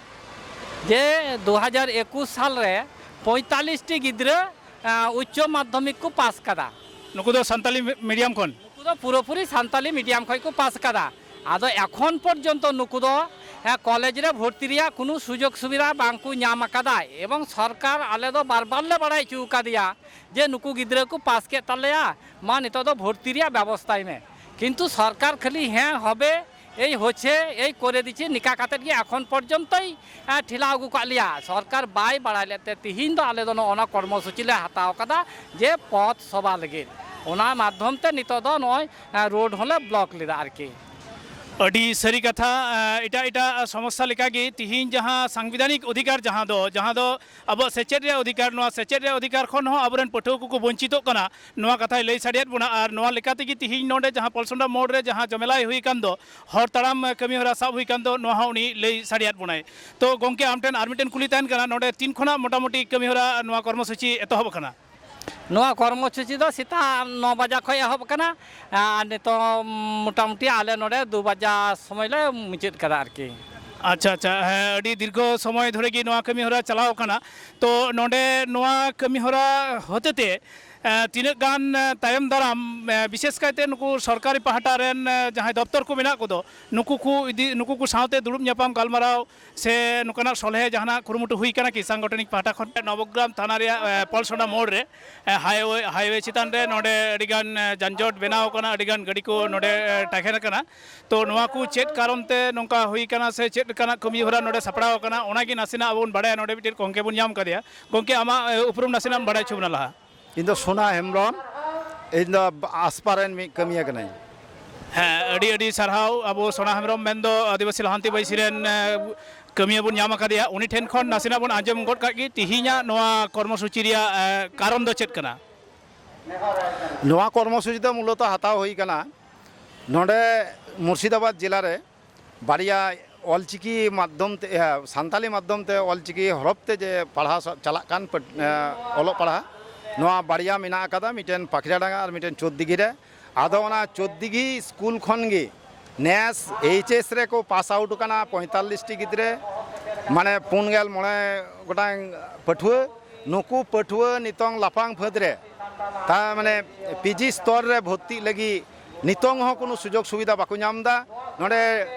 ᱡᱮ ᱫᱩ ᱦᱟᱡᱟᱨ ᱮᱠᱩᱥ ᱥᱟᱞ ᱨᱮ ᱯᱚᱸᱭᱛᱟᱞᱤᱥ ᱴᱤ ᱜᱤᱫᱽᱨᱟᱹ, ᱮ, ᱩᱪᱪᱚ ᱢᱟᱫᱽᱫᱷᱚᱢᱤᱠ ᱠᱚ ᱯᱟᱥ ᱠᱟᱫᱟ᱾ ᱱᱩᱠᱩ ᱫᱚ ᱥᱟᱱᱛᱟᱞᱤ ᱢᱤ-, ᱢᱤᱰᱤᱭᱟᱢ ᱠᱷᱚᱱ? ᱱᱩᱠᱩ ᱫᱚ ᱯᱩᱨᱟᱹᱯᱩᱨᱤ ᱥᱟᱱᱛᱟᱞᱤ ᱢᱤᱰᱤᱭᱟᱢ ᱠᱷᱚᱱ ᱠᱚ ᱯᱟᱥ ᱠᱟᱫᱟ᱾ ᱟᱫᱚ ᱮᱠᱷᱚᱱ ᱯᱚᱨᱡᱚᱱᱛᱚ ᱱᱩᱠᱩ ᱫᱚ, ᱮ, ᱠᱚᱞᱮᱡᱽ ᱨᱮ ᱵᱷᱚᱨᱛᱤ ᱨᱮᱭᱟᱜ ᱠᱳᱱᱳ ᱥᱩᱡᱳᱜᱽ ᱥᱩᱵᱤᱫᱷᱟ ᱵᱟᱝ ᱠᱚ ᱧᱟᱢ ᱟᱠᱟᱫᱟ᱾ ᱮᱵᱚᱝ ᱥᱚᱨᱠᱟᱨ ᱟᱞᱮ ᱫᱚ ᱵᱟᱨ ᱵᱟᱨ ᱞᱮ ᱵᱟᱲᱟᱭ ᱦᱚᱪᱚ ᱟᱠᱟᱫᱮᱭᱟ ᱡᱮ ᱱᱩᱠᱩ ᱜᱤᱫᱽᱨᱟᱹ ᱠᱚ ᱯᱟᱥ ᱠᱮᱫ ᱛᱟᱞᱮᱭᱟ, ᱢᱟ ᱱᱤᱛᱚᱜ ᱫᱚ ᱵᱷᱚᱨᱛᱤ ᱨᱮᱭᱟᱜ ᱵᱮᱵᱚᱥᱛᱷᱟᱭ ᱢᱮ᱾ ᱠᱤᱱᱛᱩ ᱥᱚᱨᱠᱟᱨ ᱠᱷᱟᱹᱞᱤ ᱦᱮᱸ ᱦᱚᱵᱮ, ᱮᱭ ᱦᱚᱪᱷᱮ, ᱮᱭ ᱠᱚᱨᱮ ᱫᱤᱪᱷᱮ, ᱱᱤᱠᱟ ᱠᱟᱛᱮᱫ ᱜᱮ ᱮᱠᱷᱚᱱ ᱯᱚᱨᱡᱚᱱᱛᱚᱭ, ᱮ, ᱴᱷᱮᱞᱟᱣ ᱟᱹᱜᱩ ᱠᱟᱜ ᱞᱮᱭᱟ᱾ ᱥᱚᱨᱠᱟᱨ ᱵᱟᱭ ᱵᱟᱲᱟᱭ ᱞᱮᱫ ᱛᱮ ᱛᱤᱦᱤᱧ ᱫᱚ ᱟᱞᱮ ᱫᱚ ᱱᱚᱜᱼᱚ ᱱᱚᱣᱟ ᱠᱚᱨᱢᱚᱥᱩᱪᱤ ᱞᱮ ᱦᱟᱛᱟᱣ ᱠᱟᱫᱟ ᱡᱮ ᱯᱚᱛᱷ ᱥᱚᱵᱷᱟ ᱞᱟᱹᱜᱤᱫ᱾ ᱚᱱᱟ ᱢᱟᱫᱽᱫᱷᱚᱢ ᱛᱮ ᱱᱤᱛᱚᱜ ᱫᱚ ᱱᱚᱜᱼᱚᱭ, ᱮ, ᱨᱳᱰ ᱦᱚᱸᱞᱮ ᱵᱞᱚᱠ ᱞᱮᱫᱟ ᱟᱨᱠᱤ᱾ ᱟᱹᱰᱤ ᱥᱟᱹᱨᱤ ᱠᱟᱛᱷᱟ᱾ ᱮ, ᱮᱴᱟᱜ ᱮᱴᱟᱜ ᱥᱚᱢᱚᱥᱥᱟ ᱞᱮᱠᱟᱜᱮ ᱛᱤᱦᱤᱧ ᱡᱟᱦᱟᱸ ᱥᱟᱝᱵᱤᱫᱷᱟᱱᱤᱠ ᱚᱫᱷᱤᱠᱟᱨ ᱡᱟᱦᱟᱸ ᱫᱚ, ᱡᱟᱦᱟᱸ ᱫᱚ ᱟᱵᱚᱣᱟᱜ ᱥᱮᱪᱮᱫ ᱨᱮᱭᱟᱜ ᱚᱫᱷᱤᱠᱟᱨ, ᱱᱚᱣᱟ ᱥᱮᱪᱮᱫ ᱨᱮᱭᱟᱜ ᱚᱫᱷᱤᱠᱟᱨ ᱠᱷᱚᱱ ᱦᱚᱸ ᱟᱵᱚᱨᱮᱱ ᱯᱟᱹᱴᱷᱩᱣᱟᱹ ᱠᱚᱠᱚ ᱵᱚᱧᱪᱤᱛᱚᱜ ᱠᱟᱱᱟ, ᱱᱚᱣᱟ ᱠᱟᱛᱷᱟᱭ ᱞᱟᱹᱭ ᱥᱟᱰᱮᱭᱟᱫ ᱵᱚᱱᱟ᱾ ᱟᱨ ᱱᱚᱣᱟ ᱞᱮᱠᱟ ᱛᱮᱜᱮ ᱛᱤᱦᱤᱧ ᱱᱚᱰᱮ ᱡᱟᱦᱟᱸ ᱯᱚᱞᱥᱚᱱᱰᱟ ᱢᱳᱲ ᱨᱮ ᱡᱟᱦᱟᱸ ᱡᱚᱢᱮᱞᱟᱭ ᱦᱩᱭ ᱟᱠᱟᱱ ᱫᱚ, ᱦᱚᱨ ᱛᱟᱲᱟᱢ ᱠᱟᱹᱢᱤ ᱦᱚᱨᱟ ᱥᱟᱵ ᱦᱩᱭ ᱟᱠᱟᱱ ᱫᱚ, ᱱᱚᱣᱟ ᱦᱚᱸ ᱩᱱᱤ ᱞᱟᱹᱭ ᱥᱟᱰᱮᱭᱟᱫ ᱵᱚᱱᱟᱭ᱾ ᱛᱚ ᱜᱚᱢᱠᱮ, ᱟᱢ ᱴᱷᱮᱱ ᱟᱨ ᱢᱤᱫᱴᱮᱱ ᱠᱩᱞᱤ ᱛᱟᱦᱮᱱ ᱠᱟᱱᱟ, ᱱᱚᱰᱮ ᱛᱤᱱ ᱠᱷᱚᱱᱟᱜ ᱢᱚᱴᱟᱢᱩᱴᱤ ᱠᱟᱹᱢᱤ ᱦᱚᱨᱟ ᱱᱚᱣᱟ ᱠᱚᱨᱢᱚᱥᱩᱪᱤ ᱮᱛᱚᱦᱚᱵ ᱟᱠᱟᱱᱟ? ᱱᱚᱣᱟ ᱠᱚᱨᱢᱚᱥᱩᱪᱤ ᱫᱚ ᱥᱮᱛᱟᱜ ᱱᱚ ᱵᱟᱡᱟ ᱠᱷᱚᱱ ᱮᱦᱚᱵ ᱟᱠᱟᱱᱟ᱾ ᱟᱨ ᱱᱤᱛᱚᱝ ᱢᱚᱴᱟᱢᱩᱴᱤ ᱟᱞᱮ ᱱᱚᱰᱮ ᱫᱩ ᱵᱟᱡᱟ ᱥᱚᱢᱚᱭ ᱞᱮ ᱢᱩᱪᱟᱹᱫ ᱠᱟᱫᱟ ᱟᱨᱠᱤ᱾ ᱟᱪᱪᱷᱟ, ᱟᱪᱪᱷᱟ, ᱦᱮᱸ, ᱟᱹᱰᱤ ᱫᱤᱨᱜᱷᱚ ᱥᱚᱢᱚᱭ ᱫᱷᱚᱨᱮ ᱜᱮ ᱱᱚᱣᱟ ᱠᱟᱹᱢᱤ ᱦᱚᱨᱟ ᱪᱟᱞᱟᱣ ᱠᱟᱱᱟ᱾ ᱛᱚ ᱱᱚᱰᱮ ᱱᱚᱣᱟ ᱠᱟᱹᱢᱤ ᱦᱚᱨᱟ ᱦᱚᱛᱮᱛᱮ, ᱮ, ᱛᱤᱱᱟᱹᱜ ᱜᱟᱱ, ᱮ, ᱛᱟᱭᱚᱢ ᱫᱟᱨᱟᱢ, ᱮ, ᱵᱤᱥᱮᱥ ᱠᱟᱭᱛᱮ ᱱᱩᱠᱩ ᱥᱚᱨᱠᱟᱨᱤ ᱯᱟᱦᱴᱟ ᱨᱮᱱ, ᱮ, ᱡᱟᱦᱟᱸᱭ ᱫᱚᱯᱛᱚᱨ ᱠᱚ ᱢᱮᱱᱟᱜ ᱠᱚᱫᱚ, ᱱᱩᱠᱩ ᱠᱚ ᱤᱫᱤ, ᱱᱩᱠᱩ ᱠᱚ ᱥᱟᱶᱛᱮ ᱫᱩᱲᱩᱵ ᱧᱟᱯᱟᱢ ᱜᱟᱞᱢᱟᱨᱟᱣ ᱥᱮ ᱱᱚᱝᱠᱟᱱᱟᱜ ᱥᱚᱞᱦᱮ ᱡᱟᱦᱟᱱᱟᱜ ᱠᱩᱨᱩᱢᱩᱴᱩ ᱦᱩᱭ ᱠᱟᱱᱟ ᱠᱤ ᱥᱟᱝᱜᱚᱴᱷᱚᱱᱤᱠ ᱯᱟᱦᱴᱟ ᱠᱷᱚᱱ? ᱱᱚᱵᱚᱜᱨᱟᱢ ᱛᱷᱟᱱᱟ ᱨᱮᱭᱟᱜ, ᱮ, ᱯᱚᱞᱥᱚᱱᱟ ᱢᱳᱲ ᱨᱮ, ᱮ, ᱦᱟᱭᱣᱮ, ᱦᱟᱭᱣᱮ ᱪᱮᱛᱟᱱ ᱨᱮ ᱱᱚᱰᱮ ᱟᱹᱰᱤᱜᱟᱱ, ᱮ, ᱡᱟᱱᱡᱚᱴ ᱵᱮᱱᱟᱣ ᱠᱟᱱᱟ, ᱟᱹᱰᱤᱜᱟᱱ ᱜᱟᱹᱰᱤ ᱠᱚ ᱱᱚᱰᱮ, ᱮ, ᱴᱟᱭᱠᱷᱮᱱ ᱟᱠᱟᱱᱟ᱾ ᱛᱚ ᱱᱚᱣᱟ ᱠᱚ ᱪᱮᱫ ᱠᱟᱨᱚᱱ ᱛᱮ ᱱᱚᱝᱠᱟ ᱦᱩᱭ ᱠᱟᱱᱟ ᱥᱮ ᱪᱮᱫ ᱞᱮᱠᱟᱱᱟᱜ ᱠᱟᱹᱢᱤ ᱦᱚᱨᱟ ᱱᱚᱰᱮ ᱥᱟᱯᱲᱟᱣ ᱟᱠᱟᱱᱟ, ᱚᱱᱟᱜᱮ ᱱᱟᱥᱮᱱᱟᱜ ᱟᱵᱚ ᱵᱚᱱ ᱵᱟᱲᱟᱭᱟ᱾ ᱱᱚᱰᱮ ᱢᱤᱫᱴᱮᱱ ᱜᱚᱢᱠᱮ ᱵᱚᱱ ᱧᱟᱢ ᱠᱟᱫᱮᱭᱟ᱾ ᱜᱚᱢᱠᱮ, ᱟᱢᱟᱜ, ᱮ, ᱩᱯᱨᱩᱢ ᱱᱟᱥᱮᱱᱟᱜ ᱮᱢ ᱵᱟᱲᱟᱭ ᱦᱚᱪᱚ ᱵᱚᱱᱟ ᱞᱟᱦᱟ᱾ ᱤᱧ ᱫᱚ ᱟᱥᱯᱟ ᱨᱮᱱ ᱢᱤᱫ ᱠᱟᱹᱢᱤᱭᱟᱹ ᱠᱟᱹᱱᱟᱹᱧ᱾ ᱦᱮᱸ, ᱟᱹᱰᱤ ᱟᱹᱰᱤ ᱥᱟᱨᱦᱟᱣ᱾ ᱟᱵᱚ ᱥᱳᱱᱟ ᱦᱮᱢᱵᱨᱚᱢ ᱢᱮᱱᱫᱚ ᱟᱹᱫᱤᱵᱟᱹᱥᱤ ᱞᱟᱦᱟᱱᱛᱤ ᱵᱟᱹᱭᱥᱤ ᱨᱮᱱ, ᱮ, ᱠᱟᱹᱢᱤᱭᱟᱹ ᱵᱚᱱ ᱧᱟᱢ ᱟᱠᱟᱫᱮᱭᱟ᱾ ᱩᱱᱤ ᱴᱷᱮᱱ ᱠᱷᱚᱱ ᱱᱟᱥᱮᱱᱟᱜ ᱵᱚᱱ ᱟᱸᱡᱚᱢ ᱜᱚᱫ ᱠᱟᱜ ᱜᱮ ᱛᱤᱦᱤᱧᱟᱜ ᱱᱚᱣᱟ ᱠᱚᱨᱢᱚᱥᱩᱪᱤ ᱨᱮᱭᱟᱜ, ᱮ, ᱠᱟᱨᱚᱱ ᱫᱚ ᱪᱮᱫ ᱠᱟᱱᱟ? ᱱᱚᱣᱟ ᱠᱚᱨᱢᱚᱥᱩᱪᱤ ᱫᱚ ᱢᱩᱞᱚᱛᱚ ᱦᱟᱛᱟᱣ ᱦᱩᱭ ᱠᱟᱱᱟ, ᱱᱚᱰᱮ ᱢᱩᱨᱥᱤᱫᱟᱵᱟᱫᱽ ᱡᱮᱞᱟ ᱨᱮ ᱵᱟᱨᱭᱟ ᱚᱞᱪᱤᱠᱤ ᱢᱟᱫᱽᱫᱷᱚᱢ ᱛᱮ, ᱮ, ᱥᱟᱱᱛᱟᱞᱤ ᱢᱟᱫᱽᱫᱷᱚᱢ ᱛᱮ ᱚᱞᱪᱤᱠᱤ ᱦᱚᱨᱚᱯ ᱛᱮ ᱡᱮ ᱯᱟᱲᱦᱟᱣ ᱥᱟ-, ᱪᱟᱞᱟᱜ ᱠᱟᱱ ᱯᱟᱹᱴ-, ᱮ, ᱚᱞᱚᱜ ᱯᱟᱲᱦᱟᱜ, ᱱᱚᱣᱟ ᱵᱟᱨᱭᱟ ᱢᱮᱱᱟᱜ ᱟᱠᱟᱫᱟ, ᱢᱤᱫᱴᱮᱱ ᱯᱟᱠᱷᱤᱨᱟᱰᱟᱸᱜᱟ ᱟᱨ ᱢᱤᱫᱴᱮᱱ ᱪᱳᱫᱽᱫᱤᱜᱷᱤ ᱨᱮ᱾ ᱟᱫᱚ ᱚᱱᱟ ᱪᱳᱫᱽᱫᱤᱜᱷᱤ ᱥᱠᱩᱞ ᱠᱷᱚᱱ ᱜᱮ ᱱᱮᱥ ᱮᱭᱤᱪ ᱮᱥ ᱨᱮᱠᱚ ᱯᱟᱥ ᱟᱣᱩᱴ ᱟᱠᱟᱱᱟ ᱯᱚᱸᱭᱛᱟᱞᱞᱤᱥ ᱴᱤ ᱜᱤᱫᱽᱨᱟᱹ, ᱢᱟᱱᱮ ᱯᱩᱱ ᱜᱮᱞ ᱢᱚᱬᱮ ᱜᱚᱴᱟᱝ ᱯᱟᱹᱴᱷᱩᱣᱟᱹ᱾ ᱱᱩᱠᱩ ᱯᱟᱹᱴᱷᱩᱣᱟᱹ ᱱᱤᱛᱚᱝ ᱞᱟᱯᱷᱟᱝ ᱯᱷᱟᱹᱫᱽ ᱨᱮ, ᱛᱟ ᱢᱟᱱᱮ ᱯᱤ ᱡᱤ ᱥᱛᱚᱨ ᱨᱮ ᱵᱷᱚᱨᱛᱤᱜ ᱞᱟᱹᱜᱤᱫ ᱱᱤᱛᱚᱝ ᱦᱚᱸ ᱠᱳᱱᱳ ᱥᱩᱡᱳᱜᱽ ᱥᱩᱵᱤᱫᱷᱟ ᱵᱟᱠᱚ ᱧᱟᱢ ᱮᱫᱟ᱾ ᱱᱚᱰᱮ,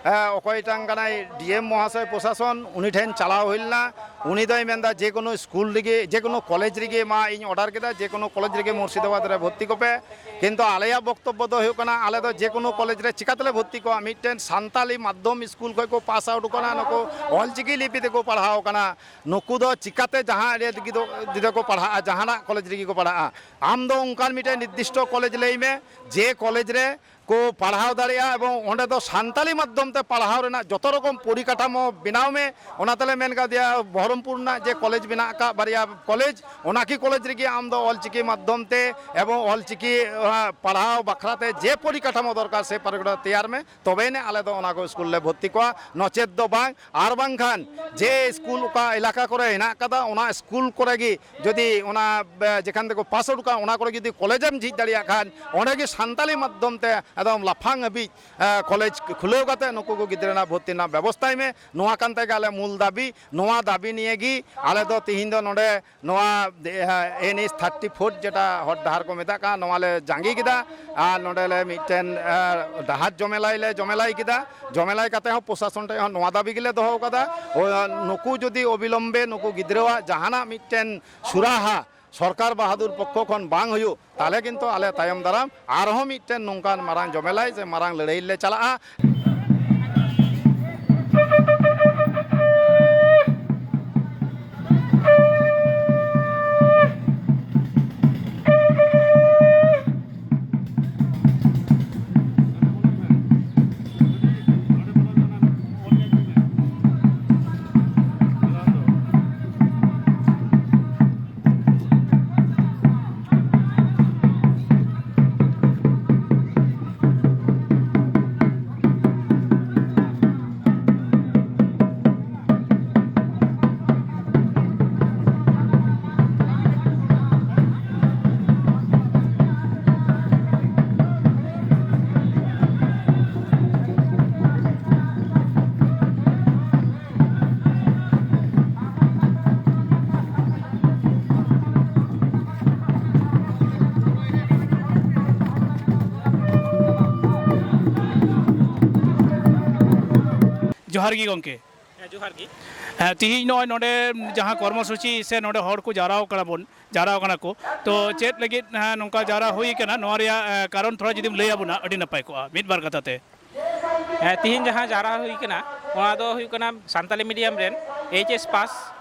ᱮ, ᱚᱠᱚᱭᱴᱟᱝ ᱠᱟᱱᱟᱭ ᱰᱤ ᱮᱢ ᱢᱚᱦᱟᱥᱚᱭ ᱯᱨᱚᱥᱟᱥᱚᱱ, ᱩᱱᱤ ᱴᱷᱮᱱ ᱪᱟᱞᱟᱣ ᱦᱩᱭ ᱞᱮᱱᱟ᱾ ᱩᱱᱤ ᱫᱚᱭ ᱢᱮᱱᱫᱟ ᱡᱮ ᱠᱳᱱᱳ ᱥᱠᱩᱞ ᱨᱮᱜᱮ, ᱡᱮ ᱠᱳᱱᱳ ᱠᱚᱞᱮᱡᱽ ᱨᱮᱜᱮ ᱢᱟ ᱤᱧ ᱚᱰᱟᱨ ᱠᱮᱫᱟ, ᱡᱮ ᱠᱳᱱᱳ ᱠᱚᱞᱮᱡᱽ ᱨᱮᱜᱮ ᱢᱩᱨᱥᱤᱫᱟᱵᱟᱫᱽ ᱨᱮ ᱵᱷᱚᱨᱛᱤ ᱠᱚᱯᱮ᱾ ᱠᱤᱱᱛᱩ ᱟᱞᱮᱭᱟᱜ ᱵᱚᱠᱛᱚᱵᱵᱚ ᱫᱚ ᱦᱩᱭᱩᱜ ᱠᱟᱱᱟ, ᱟᱞᱮ ᱫᱚ ᱡᱮ ᱠᱳᱱᱳ ᱠᱚᱞᱮᱡᱽ ᱨᱮ ᱪᱤᱠᱟᱛᱮᱞᱮ ᱵᱷᱚᱨᱛᱤ ᱠᱚᱣᱟ? ᱢᱤᱫᱴᱮᱱ ᱥᱟᱱᱛᱟᱞᱤ ᱢᱟᱫᱽᱫᱷᱚᱢ ᱥᱠᱩᱞ ᱠᱷᱚᱱ ᱠᱚ ᱯᱟᱥ ᱟᱣᱩᱴ ᱠᱟᱱᱟ, ᱱᱩᱠᱩ ᱚᱞᱪᱤᱠᱤ ᱞᱤᱯᱤ ᱛᱮᱠᱚ ᱯᱟᱲᱦᱟᱣ ᱠᱟᱱᱟ᱾ ᱱᱩᱠᱩ ᱫᱚ ᱪᱤᱠᱟᱛᱮ ᱡᱟᱦᱟᱸ ᱮᱨᱤᱭᱟ ᱨᱮᱜᱮ ᱫᱚ, ᱡᱩᱫᱤ ᱠᱚ ᱯᱟᱲᱦᱟᱜᱼᱟ, ᱡᱟᱦᱟᱱᱟᱜ ᱠᱚᱞᱮᱡᱽ ᱨᱮᱜᱮ ᱠᱚ ᱯᱟᱲᱦᱟᱜᱼᱟ? ᱟᱢ ᱫᱚ ᱚᱱᱠᱟᱱ ᱢᱤᱫᱴᱮᱱ ᱱᱤᱨᱫᱤᱥᱴᱚ ᱠᱚᱞᱮᱡᱽ ᱞᱟᱹᱭ ᱢᱮ, ᱡᱮ ᱠᱚᱞᱮᱡᱽ ᱨᱮ ᱠᱚ ᱯᱟᱲᱦᱟᱣ ᱫᱟᱲᱮᱭᱟᱜᱼᱟ ᱮᱵᱚᱝ ᱚᱸᱰᱮ ᱫᱚ ᱥᱟᱱᱛᱟᱞᱤ ᱢᱟᱫᱽᱫᱷᱚᱢ ᱛᱮ ᱯᱟᱲᱦᱟᱣ ᱨᱮᱱᱟᱜ ᱡᱚᱛᱚ ᱨᱚᱠᱚᱢ ᱯᱚᱨᱤᱠᱟᱴᱷᱟᱢᱳ ᱵᱮᱱᱟᱣ ᱢᱮ᱾ ᱚᱱᱟ ᱛᱮᱞᱮ ᱢᱮᱱ ᱠᱟᱫᱮᱭᱟ, ᱵᱚᱦᱨᱚᱢ ᱨᱟᱢᱯᱩᱨ ᱨᱮᱱᱟᱜ ᱡᱮ ᱠᱚᱞᱮᱡᱽ ᱢᱮᱱᱟᱜ ᱟᱠᱟᱫ ᱵᱟᱨᱭᱟ ᱠᱚᱞᱮᱡᱽ, ᱚᱱᱟ ᱠᱤ ᱠᱚᱞᱮᱡᱽ ᱨᱮᱜᱮ ᱟᱢ ᱫᱚ ᱚᱞᱪᱤᱠᱤ ᱢᱟᱫᱽᱫᱷᱚᱢ ᱛᱮ ᱮᱵᱚᱝ ᱚᱞᱪᱤᱠᱤ, ᱟᱸ, ᱯᱟᱲᱦᱟᱣ ᱵᱟᱠᱷᱨᱟ ᱛᱮ ᱡᱮ ᱯᱚᱨᱤᱠᱟᱴᱷᱟᱢᱳ ᱫᱚᱨᱠᱟᱨ, ᱥᱮ ᱯᱚᱨᱤᱠᱟᱴᱷᱟᱢᱳ ᱛᱮᱭᱟᱨ ᱢᱮ, ᱛᱚᱵᱮᱭᱮᱱᱟ ᱟᱞᱮ ᱫᱚ ᱚᱱᱟ ᱠᱚ ᱥᱠᱩᱞ ᱞᱮ ᱵᱷᱚᱨᱛᱤ ᱠᱚᱣᱟ, ᱱᱚᱪᱮᱛ ᱫᱚ ᱵᱟᱝ᱾ ᱟᱨ ᱵᱟᱝᱠᱷᱟᱱ ᱡᱮ ᱥᱠᱩᱞ ᱚᱠᱟ ᱮᱞᱟᱠᱟ ᱠᱚᱨᱮ ᱦᱮᱱᱟᱜ ᱟᱠᱟᱫᱟ, ᱚᱱᱟ ᱥᱠᱩᱞ ᱠᱚᱨᱮ ᱜᱮ ᱡᱩᱫᱤ ᱚᱱᱟ, ᱵᱮ-, ᱡᱮᱠᱷᱟᱱ ᱛᱮᱠᱚ ᱯᱟᱥ ᱟᱣᱩᱴ ᱠᱟᱜᱼᱟ, ᱚᱱᱟ ᱠᱚᱨᱮ ᱡᱩᱫᱤ ᱠᱚᱞᱮᱡᱽ ᱮᱢ ᱡᱷᱤᱡ ᱫᱟᱲᱮᱭᱟᱜ ᱠᱷᱟᱱ, ᱚᱸᱰᱮ ᱜᱮ ᱥᱟᱱᱛᱟᱞᱤ ᱢᱟᱫᱽᱫᱷᱚᱢ ᱛᱮ ᱮᱠᱫᱚᱢ ᱞᱟᱯᱷᱟᱝ ᱦᱟᱹᱵᱤᱡ, ᱮ, ᱠᱚᱞᱮᱡᱽ ᱠᱷᱩᱞᱟᱹᱣ ᱠᱟᱛᱮ ᱱᱩᱠᱩ ᱠᱚ ᱜᱤᱫᱽᱨᱟᱹ ᱨᱮᱱᱟᱜ ᱵᱷᱚᱨᱛᱤ ᱨᱮᱱᱟᱜ ᱵᱮᱵᱚᱥᱛᱷᱟᱭ ᱢᱮ᱾ ᱱᱚᱣᱟ ᱠᱟᱱ ᱛᱟᱭ ᱜᱮ ᱟᱞᱮ ᱢᱩᱞ ᱫᱟᱹᱵᱤ᱾ ᱱᱚᱣᱟ ᱫᱟᱹᱵᱤ ᱱᱤᱭᱮ ᱜᱮ ᱟᱞᱮ ᱫᱚ ᱛᱤᱦᱤᱧ ᱫᱚ ᱱᱚᱰᱮ ᱱᱚᱣᱟ, ᱮ, ᱮᱱ ᱮᱭᱤᱪ ᱛᱷᱟᱨᱴᱤ ᱯᱷᱳᱨ ᱡᱮᱴᱟ ᱦᱚᱨ ᱰᱟᱦᱟᱨ ᱠᱚ ᱢᱮᱛᱟᱜ ᱠᱟᱱ, ᱱᱚᱣᱟ ᱞᱮ ᱡᱟᱸᱜᱮ ᱠᱮᱫᱟ᱾ ᱟᱨ ᱱᱚᱰᱮ ᱞᱮ ᱢᱤᱫᱴᱮᱱ, ᱮ, ᱰᱟᱦᱟᱨ ᱡᱚᱢᱮᱞᱟᱭ ᱞᱮ ᱡᱚᱢᱮᱞᱟᱭ ᱠᱮᱫᱟ᱾ ᱡᱚᱢᱮᱞᱟᱭ ᱠᱟᱛᱮ ᱦᱚᱸ ᱯᱨᱚᱥᱟᱥᱚᱱ ᱴᱷᱮᱱ ᱦᱚᱸ ᱱᱚᱣᱟ ᱫᱟᱹᱵᱤ ᱜᱮᱞᱮ ᱫᱚᱦᱚ ᱠᱟᱫᱟ, ᱚ, ᱱᱩᱠᱩ ᱡᱩᱫᱤ ᱚᱵᱤᱞᱚᱢᱵᱮ ᱱᱩᱠᱩ ᱜᱤᱫᱽᱨᱟᱹᱣᱟᱜ ᱡᱟᱦᱟᱱᱟᱜ ᱢᱤᱫᱴᱮᱱ ᱥᱩᱨᱟᱦᱟ ᱥᱚᱨᱠᱟᱨ ᱵᱟᱦᱟᱫᱩᱨ ᱯᱚᱠᱠᱷᱚ ᱠᱷᱚᱱ ᱵᱟᱝ ᱦᱩᱭᱩᱜ, ᱛᱟᱦᱚᱞᱮ ᱠᱤᱱᱛᱩ ᱟᱞᱮ ᱛᱟᱭᱚᱢ ᱫᱟᱨᱟᱢ ᱟᱨᱦᱚᱸ ᱢᱤᱫᱴᱮᱱ ᱱᱚᱝᱠᱟᱱ ᱢᱟᱨᱟᱝ ᱡᱚᱢᱮᱞᱟᱭ ᱥᱮ ᱢᱟᱨᱟᱝ ᱞᱟᱹᱲᱦᱟᱹᱭ ᱞᱮ ᱪᱟᱞᱟᱜᱼᱟ᱾ ᱡᱚᱦᱟᱨ ᱜᱮ ᱜᱚᱢᱠᱮ᱾ ᱦᱮᱸ, ᱡᱚᱦᱟᱨ ᱜᱮ᱾ ᱦᱮᱸ, ᱛᱤᱦᱤᱧ ᱱᱚᱜᱼᱚᱭ ᱱᱚᱰᱮ ᱡᱟᱦᱟᱸ ᱠᱚᱨᱢᱚᱥᱩᱪᱤ ᱥᱮ ᱱᱚᱰᱮ ᱦᱚᱲ ᱠᱚ ᱡᱟᱣᱨᱟ ᱟᱠᱟᱱᱟ ᱵᱚᱱ, ᱡᱟᱣᱨᱟ ᱟᱠᱟᱱᱟ ᱠᱚ, ᱛᱚ ᱪᱮᱫ ᱞᱟᱹᱜᱤᱫ, ᱦᱮᱸ, ᱱᱚᱝᱠᱟ ᱡᱟᱣᱨᱟ ᱦᱩᱭ ᱟᱠᱟᱱᱟ, ᱱᱚᱣᱟ ᱨᱮᱭᱟᱜ, ᱮ, ᱠᱟᱨᱚᱱ ᱛᱷᱚᱲᱟ ᱡᱩᱫᱤᱢ ᱞᱟᱹᱭ ᱟᱵᱚᱱᱟ, ᱟᱹᱰᱤ ᱱᱟᱯᱟᱭ ᱠᱚᱜᱼᱟ, ᱢᱤᱫ ᱵᱟᱨ ᱠᱟᱛᱷᱟ ᱛᱮ᱾ ᱦᱮᱸ, ᱛᱤᱦᱤᱧ ᱡᱟᱦᱟᱸ ᱡᱟᱣᱨᱟ ᱦᱩᱭ ᱠᱟᱱᱟ, ᱚᱱᱟ ᱫᱚ ᱦᱩᱭᱩᱜ ᱠᱟᱱᱟ ᱥᱟᱱᱛᱟᱞᱤ ᱢᱤᱰᱤᱭᱟᱢ ᱨᱮᱱ ᱮᱭᱤᱪ ᱮᱥ ᱯᱟᱥ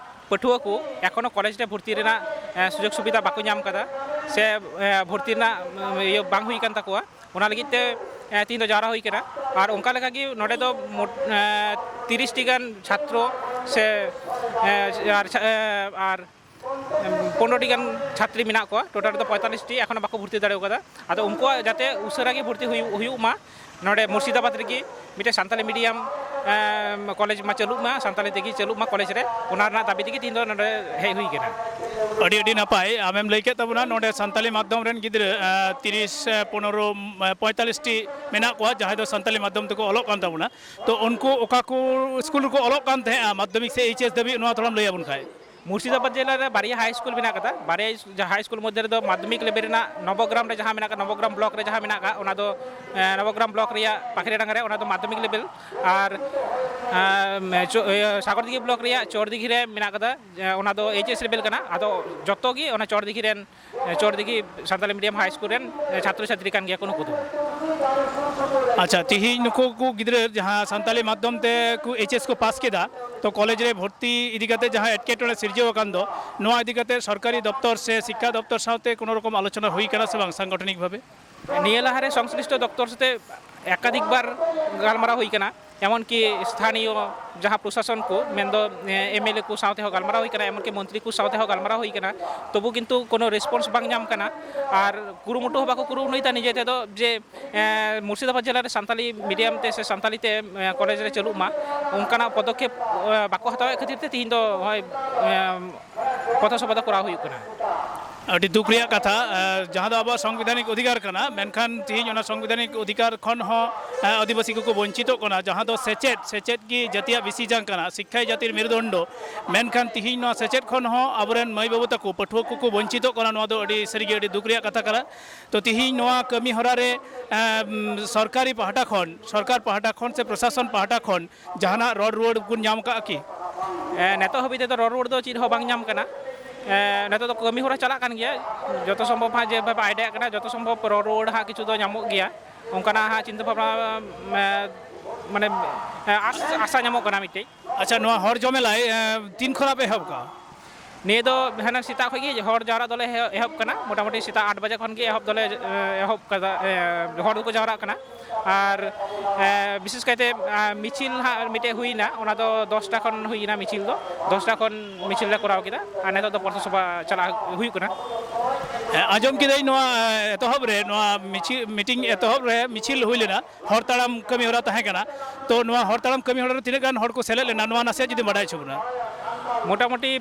ᱯᱟᱹᱴᱷᱩᱣᱟᱹ ᱠᱚ ᱮᱠᱷᱚᱱᱳ ᱠᱚᱞᱮᱡᱽ ᱨᱮ ᱵᱷᱚᱨᱛᱤ ᱨᱮᱱᱟᱜ, ᱮ, ᱥᱩᱡᱳᱜᱽ ᱥᱩᱵᱤᱫᱷᱟ ᱵᱟᱠᱚ ᱧᱟᱢ ᱠᱟᱫᱟ, ᱥᱮ, ᱮ, ᱵᱷᱚᱨᱛᱤ ᱨᱮᱱᱟᱜ, ᱮ, ᱤᱭᱟᱹ ᱵᱟᱝ ᱦᱩᱭ ᱠᱟᱱ ᱛᱟᱠᱚᱣᱟ᱾ ᱚᱱᱟ ᱞᱟᱹᱜᱤᱫ ᱛᱮ ᱮ, ᱛᱤᱦᱤᱧ ᱫᱚ ᱡᱟᱣᱨᱟ ᱦᱩᱭ ᱠᱟᱱᱟ᱾ ᱟᱨ ᱚᱱᱠᱟ ᱞᱮᱠᱟ ᱜᱮ ᱱᱚᱰᱮ ᱫᱚ ᱢᱳᱴ, ᱮ, ᱛᱤᱨᱤᱥ ᱴᱤ ᱜᱟᱱ ᱪᱷᱟᱛᱨᱚ ᱥᱮ, ᱮ, ᱟᱨ ᱪᱷᱟ-, ᱮ, ᱟᱨ ᱯᱚᱱᱨᱚ ᱴᱤ ᱜᱟᱱ ᱪᱷᱟᱛᱨᱤ ᱢᱮᱱᱟᱜ ᱠᱚᱣᱟ, ᱴᱳᱴᱟᱞ ᱫᱚ ᱯᱚᱸᱭᱛᱟᱞᱞᱤᱥ ᱴᱤ ᱮᱠᱷᱚᱱᱳ ᱵᱟᱠᱚ ᱵᱷᱚᱨᱛᱤ ᱫᱟᱲᱮ ᱠᱟᱫᱟ᱾ ᱟᱫᱚ ᱩᱱᱠᱩᱣᱟᱜ ᱡᱟᱛᱮ ᱩᱥᱟᱹᱨᱟ ᱜᱮ ᱵᱷᱚᱨᱛᱤ ᱦᱩᱭᱩᱜ, ᱦᱩᱭᱩᱜ ᱢᱟ ᱱᱚᱰᱮ ᱢᱩᱨᱥᱤᱫᱟᱵᱟᱫᱽ ᱨᱮᱜᱮ, ᱢᱤᱫᱴᱮᱱ ᱥᱟᱱᱛᱟᱞᱤ ᱢᱤᱰᱤᱭᱟᱢ, ᱮᱢ, ᱠᱚᱞᱮᱡᱽ ᱢᱟ ᱪᱟᱹᱞᱩᱜ ᱢᱟ, ᱥᱟᱱᱛᱟᱞᱤ ᱛᱮᱜᱮ ᱪᱟᱹᱞᱩᱜ ᱢᱟ ᱠᱚᱞᱮᱡᱽ ᱨᱮ, ᱚᱱᱟ ᱨᱮᱱᱟᱜ ᱫᱟᱹᱵᱤ ᱛᱮᱜᱮ ᱛᱤᱦᱤᱧ ᱫᱚ ᱱᱚᱰᱮ ᱦᱮᱡ ᱦᱩᱭ ᱠᱟᱱᱟ᱾ ᱟᱹᱰᱤ, ᱟᱹᱰᱤ ᱱᱟᱯᱟᱭ᱾ ᱟᱢᱮᱢ ᱞᱟᱹᱭ ᱠᱮᱫ ᱛᱟᱵᱚᱱᱟ, ᱱᱚᱰᱮ ᱥᱟᱱᱛᱟᱞᱤ ᱢᱟᱫᱽᱫᱷᱚᱢ ᱨᱮᱱ ᱜᱤᱫᱽᱨᱟᱹ, ᱮ, ᱛᱤᱨᱤᱥ, ᱮ, ᱯᱚᱱᱨᱚ, ᱮ, ᱯᱚᱸᱭᱛᱟᱞᱞᱤᱥ ᱴᱤ ᱢᱮᱱᱟᱜ ᱠᱚᱣᱟ, ᱡᱟᱦᱟᱸᱭ ᱫᱚ ᱥᱟᱱᱛᱟᱞᱤ ᱢᱟᱫᱽᱫᱷᱚᱢ ᱛᱮᱠᱚ ᱚᱞᱚᱜ ᱠᱟᱱ ᱛᱟᱵᱚᱱᱟ᱾ ᱛᱚ, ᱩᱱᱠᱩ ᱚᱠᱟ ᱠᱚ ᱥᱠᱩᱞ ᱨᱮᱠᱚ ᱚᱞᱚᱜ ᱠᱟᱱ ᱛᱟᱦᱮᱸᱜᱼᱟ, ᱢᱟᱫᱽᱫᱷᱚᱢᱤᱠ ᱥᱮ ᱮᱭᱤᱪ ᱮᱥ ᱫᱷᱟᱹᱵᱤᱡ, ᱱᱚᱣᱟ ᱛᱷᱚᱲᱟᱢ ᱞᱟᱹᱭ ᱟᱵᱚᱱ ᱠᱷᱟᱡ? ᱢᱩᱨᱥᱤᱫᱟᱵᱟᱫᱽ ᱡᱮᱞᱟ ᱨᱮ ᱵᱟᱨᱭᱟ ᱦᱟᱭ ᱥᱠᱩᱞ ᱢᱮᱱᱟᱜ ᱠᱟᱫᱟ᱾ ᱵᱟᱨᱭᱟ ᱦᱟᱭ ᱥᱠᱩᱞ ᱢᱚᱫᱽᱫᱷᱮ ᱨᱮᱫᱚ ᱢᱟᱫᱽᱫᱷᱚᱢᱤᱠ ᱞᱮᱵᱮᱞ ᱨᱮᱱᱟᱜ ᱱᱚᱵᱚᱜᱨᱟᱢ ᱨᱮ ᱡᱟᱦᱟᱸ ᱢᱮᱱᱟᱜ ᱠᱟᱫᱟ, ᱱᱚᱵᱚᱜᱨᱟᱢ ᱵᱞᱚᱠ ᱨᱮ ᱡᱟᱦᱟᱸ ᱢᱮᱱᱟᱜ ᱠᱟᱫᱟ, ᱚᱱᱟ ᱫᱚ, ᱮ, ᱱᱚᱵᱚᱜᱨᱟᱢ ᱵᱞᱚᱠ ᱨᱮᱭᱟᱜ ᱯᱟᱠᱷᱤᱨᱟᱰᱟᱝᱜᱟ ᱨᱮ, ᱚᱱᱟ ᱫᱚ ᱢᱟᱫᱽᱫᱷᱚᱢᱤᱠ ᱞᱮᱵᱮᱞ᱾ ᱟᱨ, ᱮ, ᱪᱚ-, ᱤᱭᱟᱹ, ᱥᱟᱜᱚᱨᱫᱤᱜᱷᱤ ᱵᱞᱚᱠ ᱨᱮᱭᱟᱜ ᱪᱚᱨᱫᱤᱜᱷᱤ ᱨᱮ ᱢᱮᱱᱟᱜ ᱠᱟᱫᱟ, ᱮ, ᱚᱱᱟ ᱫᱚ ᱮᱭᱤᱪ ᱮᱥ ᱞᱮᱵᱮᱞ ᱠᱟᱱᱟ᱾ ᱟᱫᱚ ᱡᱚᱛᱚ ᱜᱮ ᱚᱱᱟ ᱪᱚᱨᱫᱤᱜᱷᱤ ᱨᱮᱱ ᱪᱚᱨᱫᱤᱜᱷᱤ ᱥᱟᱱᱛᱟᱞᱤ ᱢᱤᱰᱤᱭᱟᱢ ᱦᱟᱭ ᱥᱠᱩᱞ ᱨᱮᱱ ᱪᱷᱟᱛᱨᱚ ᱪᱷᱟᱛᱨᱤ ᱠᱟᱱ ᱜᱮᱭᱟ ᱠᱚ ᱱᱩᱠᱩ ᱫᱚ᱾ ᱟᱪᱪᱷᱟ, ᱛᱤᱦᱤᱧ ᱱᱩᱠᱩ ᱠᱚ ᱜᱤᱫᱽᱨᱟᱹ ᱡᱟᱦᱟᱸ ᱥᱟᱱᱛᱟᱞᱤ ᱢᱟᱫᱽᱫᱷᱚᱢ ᱛᱮ ᱠᱚ ᱮᱭᱤᱪ ᱮᱥ ᱠᱚ ᱯᱟᱥ ᱠᱮᱫᱟ, ᱛᱚ ᱠᱚᱞᱮᱡᱽ ᱨᱮ ᱵᱷᱚᱨᱛᱤ ᱤᱫᱤ ᱠᱟᱛᱮ ᱡᱟᱦᱟᱸ ᱮᱴᱠᱮᱴᱚᱬᱮ ᱥᱤᱨᱡᱟᱹᱣ ᱟᱠᱟᱱ ᱫᱚ, ᱱᱚᱣᱟ ᱤᱫᱤ ᱠᱟᱛᱮ ᱥᱚᱨᱠᱟᱨᱤ ᱫᱚᱯᱛᱚᱨ ᱥᱮ ᱥᱤᱠᱠᱷᱟ ᱫᱚᱯᱛᱚᱨ ᱥᱟᱶᱛᱮ ᱠᱳᱱᱳ ᱨᱚᱠᱚᱢ ᱟᱞᱳᱪᱚᱱᱟ ᱦᱩᱭ ᱠᱟᱱᱟ ᱥᱮ ᱵᱟᱝ ᱥᱟᱝᱜᱚᱴᱷᱚᱱᱤᱠ ᱵᱷᱟᱵᱮ? ᱱᱤᱭᱟᱹ ᱞᱟᱦᱟᱨᱮ ᱥᱚᱝᱥᱞᱤᱥᱴᱚ ᱫᱚᱯᱛᱚᱨ ᱥᱟᱛᱮ ᱮᱠᱟᱫᱷᱤᱠ ᱵᱟᱨ ᱜᱟᱞᱢᱟᱨᱟᱣ ᱦᱩᱭ ᱠᱟᱱᱟ, ᱮᱢᱚᱱᱠᱤ ᱥᱛᱷᱟᱱᱤᱭᱚ ᱡᱟᱦᱟᱸ ᱯᱨᱚᱥᱟᱥᱚᱱ ᱠᱚ, ᱢᱮᱱᱫᱚ, ᱮ, ᱮᱢ ᱮᱞ ᱮ ᱠᱚ ᱥᱟᱶ ᱛᱮᱦᱚᱸ ᱜᱟᱞᱢᱟᱨᱟᱣ ᱦᱩᱭ ᱠᱟᱱᱟ, ᱮᱢᱚᱱᱠᱤ ᱢᱚᱱᱛᱨᱤ ᱠᱚ ᱥᱟᱶ ᱛᱮᱦᱚᱸ ᱜᱟᱞᱢᱟᱨᱟᱣ ᱦᱩᱭ ᱠᱟᱱᱟ, ᱛᱚᱵᱩ ᱠᱤᱱᱛᱩ ᱠᱳᱱᱳ ᱨᱮᱥᱯᱚᱱᱥ ᱵᱟᱝ ᱧᱟᱢ ᱠᱟᱱᱟ᱾ ᱟᱨ ᱠᱩᱨᱩᱢᱩᱴᱩ ᱦᱚᱸ ᱵᱟᱠᱚ ᱠᱩᱨᱩᱢᱩᱴᱩᱭᱮᱫᱟ ᱱᱤᱡᱮ ᱛᱮᱫᱚ ᱡᱮ, ᱮ, ᱢᱩᱨᱥᱤᱫᱟᱵᱟᱫᱽ ᱡᱮᱞᱟ ᱨᱮ ᱥᱟᱱᱛᱟᱞᱤ ᱢᱤᱰᱤᱭᱟᱢ ᱛᱮ ᱥᱮ ᱥᱟᱱᱛᱟᱞᱤ ᱛᱮ, ᱮ, ᱠᱚᱞᱮᱡᱽ ᱨᱮ ᱪᱟᱹᱞᱩᱜ ᱢᱟ, ᱚᱱᱠᱟᱱᱟᱜ ᱯᱚᱫᱚᱠᱷᱮᱯ, ᱮ, ᱵᱟᱠᱚ ᱦᱟᱛᱟᱣᱮᱫ ᱠᱷᱟᱹᱛᱤᱨ ᱛᱮ ᱛᱤᱦᱤᱧ ᱫᱚ ᱱᱚᱜᱼᱚᱭ, ᱮ, ᱯᱚᱛᱷᱚ ᱥᱚᱵᱷᱟ ᱫᱚ ᱠᱚᱨᱟᱣ ᱦᱩᱭᱩᱜ ᱠᱟᱱᱟ᱾ ᱟᱹᱰᱤ ᱫᱩᱠ ᱨᱮᱭᱟᱜ ᱠᱟᱛᱷᱟ, ᱮ, ᱡᱟᱦᱟᱸ ᱫᱚ ᱟᱵᱚᱣᱟᱜ ᱥᱚᱝᱵᱤᱫᱷᱟᱱᱤᱠ ᱚᱫᱷᱤᱠᱟᱨ ᱠᱟᱱᱟ, ᱢᱮᱱᱠᱷᱟᱱ ᱛᱤᱦᱤᱧ ᱚᱱᱟ ᱥᱚᱝᱵᱤᱫᱷᱟᱱᱤᱠ ᱚᱫᱷᱤᱠᱟᱨ ᱠᱷᱚᱱ ᱦᱚᱸ, ᱮ, ᱟᱹᱫᱤᱵᱟᱹᱥᱤ ᱠᱚᱠᱚ ᱵᱚᱧᱪᱤᱛᱚᱜ ᱠᱟᱱᱟ, ᱡᱟᱦᱟᱸ ᱫᱚ ᱥᱮᱪᱮᱫ, ᱥᱮᱪᱮᱫ ᱜᱮ ᱡᱟᱹᱛᱤᱭᱟᱜ ᱵᱤᱥᱤ ᱡᱟᱝ ᱠᱟᱱᱟ, ᱥᱤᱠᱠᱷᱟᱭ ᱡᱟᱹᱛᱤᱨ ᱢᱮᱨᱩᱫᱚᱱᱰᱚ, ᱢᱮᱱᱠᱷᱟᱱ ᱛᱤᱦᱤᱧ ᱱᱚᱣᱟ ᱥᱮᱪᱮᱫ ᱠᱷᱚᱱ ᱦᱚᱸ ᱟᱵᱚᱨᱮᱱ ᱢᱟᱹᱭ ᱵᱟᱹᱵᱩ ᱛᱟᱠᱚ, ᱯᱟᱹᱴᱷᱩᱣᱟᱹ ᱠᱚᱠᱚ ᱵᱚᱧᱪᱤᱛᱚᱜ ᱠᱟᱱᱟ᱾ ᱱᱚᱣᱟ ᱫᱚ ᱟᱹᱰᱤ ᱥᱟᱹᱨᱤᱜᱮ ᱟᱹᱰᱤ ᱫᱩᱠ ᱨᱮᱭᱟᱜ ᱠᱟᱛᱷᱟ ᱠᱟᱱᱟ᱾ ᱛᱚ ᱛᱤᱦᱤᱧ ᱱᱚᱣᱟ ᱠᱟᱹᱢᱤ ᱦᱚᱨᱟ ᱨᱮ, ᱮᱢ, ᱥᱚᱨᱠᱟᱨᱤ ᱯᱟᱦᱴᱟ ᱠᱷᱚᱱ, ᱥᱚᱨᱠᱟᱨ ᱯᱟᱦᱴᱟ ᱠᱷᱚᱱ ᱥᱮ ᱯᱨᱚᱥᱟᱥᱚᱱ ᱯᱟᱦᱴᱟ ᱠᱷᱚᱱ ᱡᱟᱦᱟᱱᱟᱜ ᱨᱚᱲ ᱨᱩᱣᱟᱹᱲ ᱵᱚᱱ ᱧᱟᱢ ᱠᱟᱜᱼᱟ ᱠᱤ? ᱮ, ᱱᱤᱛᱚᱜ ᱦᱟᱹᱵᱤᱡ ᱛᱮᱫᱚ ᱨᱚᱲ ᱨᱩᱣᱟᱹᱲ ᱫᱚ ᱪᱮᱫ ᱦᱚᱸ ᱵᱟᱝ ᱧᱟᱢ ᱠᱟᱱᱟ᱾ ᱮ, ᱱᱤᱛᱚᱜ ᱫᱚ ᱠᱟᱹᱢᱤ ᱦᱚᱨᱟ ᱪᱟᱞᱟᱜ ᱠᱟᱱ ᱜᱮᱭᱟ᱾ ᱡᱚᱛᱚ ᱥᱚᱢᱵᱷᱚᱵ ᱦᱟᱸᱜ ᱡᱮ ᱵᱷᱟᱵᱮ ᱟᱭᱰᱤᱭᱟ ᱠᱟᱱᱟ, ᱡᱚᱛᱚ ᱥᱚᱢᱵᱷᱚᱵ ᱨᱚᱲ ᱨᱩᱣᱟᱹᱲ ᱦᱟᱸᱜ ᱠᱤᱪᱷᱩ ᱫᱚ ᱧᱟᱢᱚᱜ ᱜᱮᱭᱟ᱾ ᱚᱱᱠᱟᱱᱟᱜ ᱦᱟᱸᱜ ᱪᱤᱱᱛᱟᱹ ᱵᱷᱟᱵᱽᱱᱟ, ᱮ, ᱢᱟᱱᱮ, ᱮ, ᱟᱥ-, ᱟᱥᱟ ᱧᱟᱢᱚᱜ ᱠᱟᱱᱟ ᱢᱤᱫᱴᱮᱡ᱾ ᱟᱪᱪᱷᱟ, ᱱᱚᱣᱟ ᱦᱚᱲ ᱡᱚᱢᱮᱞᱟᱭ, ᱮ, ᱛᱤᱱ ᱠᱷᱚᱱᱟᱜ ᱯᱮ ᱮᱦᱚᱵ ᱠᱟᱜᱼᱟ? ᱱᱤᱭᱟᱹ ᱫᱚ ᱦᱟᱱᱟ ᱥᱮᱛᱟᱜ ᱠᱷᱚᱱ ᱜᱮ ᱦᱚᱲ ᱡᱟᱣᱨᱟ ᱫᱚᱞᱮ ᱮᱦᱚᱵ ᱠᱟᱱᱟ, ᱢᱚᱴᱟᱢᱩᱴᱤ ᱥᱮᱛᱟᱜ ᱟᱴ ᱵᱟᱡᱮ ᱠᱷᱚᱱ ᱜᱮ ᱮᱦᱚᱵ ᱫᱚᱞᱮ ᱮᱦᱚᱵ ᱠᱟᱫᱟ᱾ ᱦᱚᱲ ᱫᱚᱠᱚ ᱡᱟᱣᱨᱟᱜ ᱠᱟᱱᱟ᱾ ᱟᱨ ᱵᱤᱥᱮᱥ ᱠᱟᱭᱛᱮ ᱢᱤᱪᱷᱤᱞ ᱦᱟᱸᱜ ᱢᱤᱫᱴᱮᱡ ᱦᱩᱭᱱᱟ, ᱚᱱᱟ ᱫᱚ ᱫᱚᱥᱴᱟ ᱠᱷᱚᱱ ᱦᱩᱭᱱᱟ ᱢᱤᱪᱷᱤᱞ ᱫᱚ᱾ ᱫᱚᱥᱴᱟ ᱠᱷᱚᱱ ᱢᱤᱪᱷᱤᱞ ᱞᱮ ᱠᱚᱨᱟᱣ ᱠᱮᱫᱟ ᱟᱨ ᱱᱤᱛᱚᱜ ᱫᱚ ᱯᱚᱛᱷᱚ ᱥᱚᱵᱷᱟ ᱪᱟᱞᱟᱜ ᱦᱩᱭᱩᱜ ᱠᱟᱱᱟ᱾ ᱟᱸᱡᱚᱢ ᱠᱮᱫᱟᱹᱧ ᱱᱚᱣᱟ ᱮᱛᱚᱦᱚᱵ ᱨᱮ, ᱱᱚᱣᱟ ᱢᱤᱪᱷᱤᱞ, ᱢᱤᱴᱤᱝ ᱮᱛᱚᱦᱚᱵ ᱨᱮ ᱢᱤᱪᱷᱤᱞ ᱦᱩᱭ ᱞᱮᱱᱟ, ᱦᱚᱲ ᱛᱟᱲᱟᱢ ᱠᱟᱹᱢᱤ ᱦᱚᱨᱟ ᱛᱟᱦᱮᱸ ᱠᱟᱱᱟ᱾ ᱛᱚ ᱱᱚᱣᱟ ᱦᱚᱲ ᱛᱟᱲᱟᱢ ᱠᱟᱹᱢᱤ ᱦᱚᱨᱟ ᱨᱮ ᱛᱤᱱᱟᱹᱜ ᱜᱟᱱ ᱦᱚᱲ ᱠᱚ ᱥᱮᱞᱮᱫ ᱞᱮᱱᱟ, ᱱᱚᱣᱟ ᱱᱟᱥᱮᱭᱟᱜ ᱡᱩᱫᱤ ᱵᱟᱰᱟᱭ ᱦᱚᱪᱚ ᱵᱚᱱᱟ᱾ ᱢᱚᱴᱟᱢᱩᱴᱤ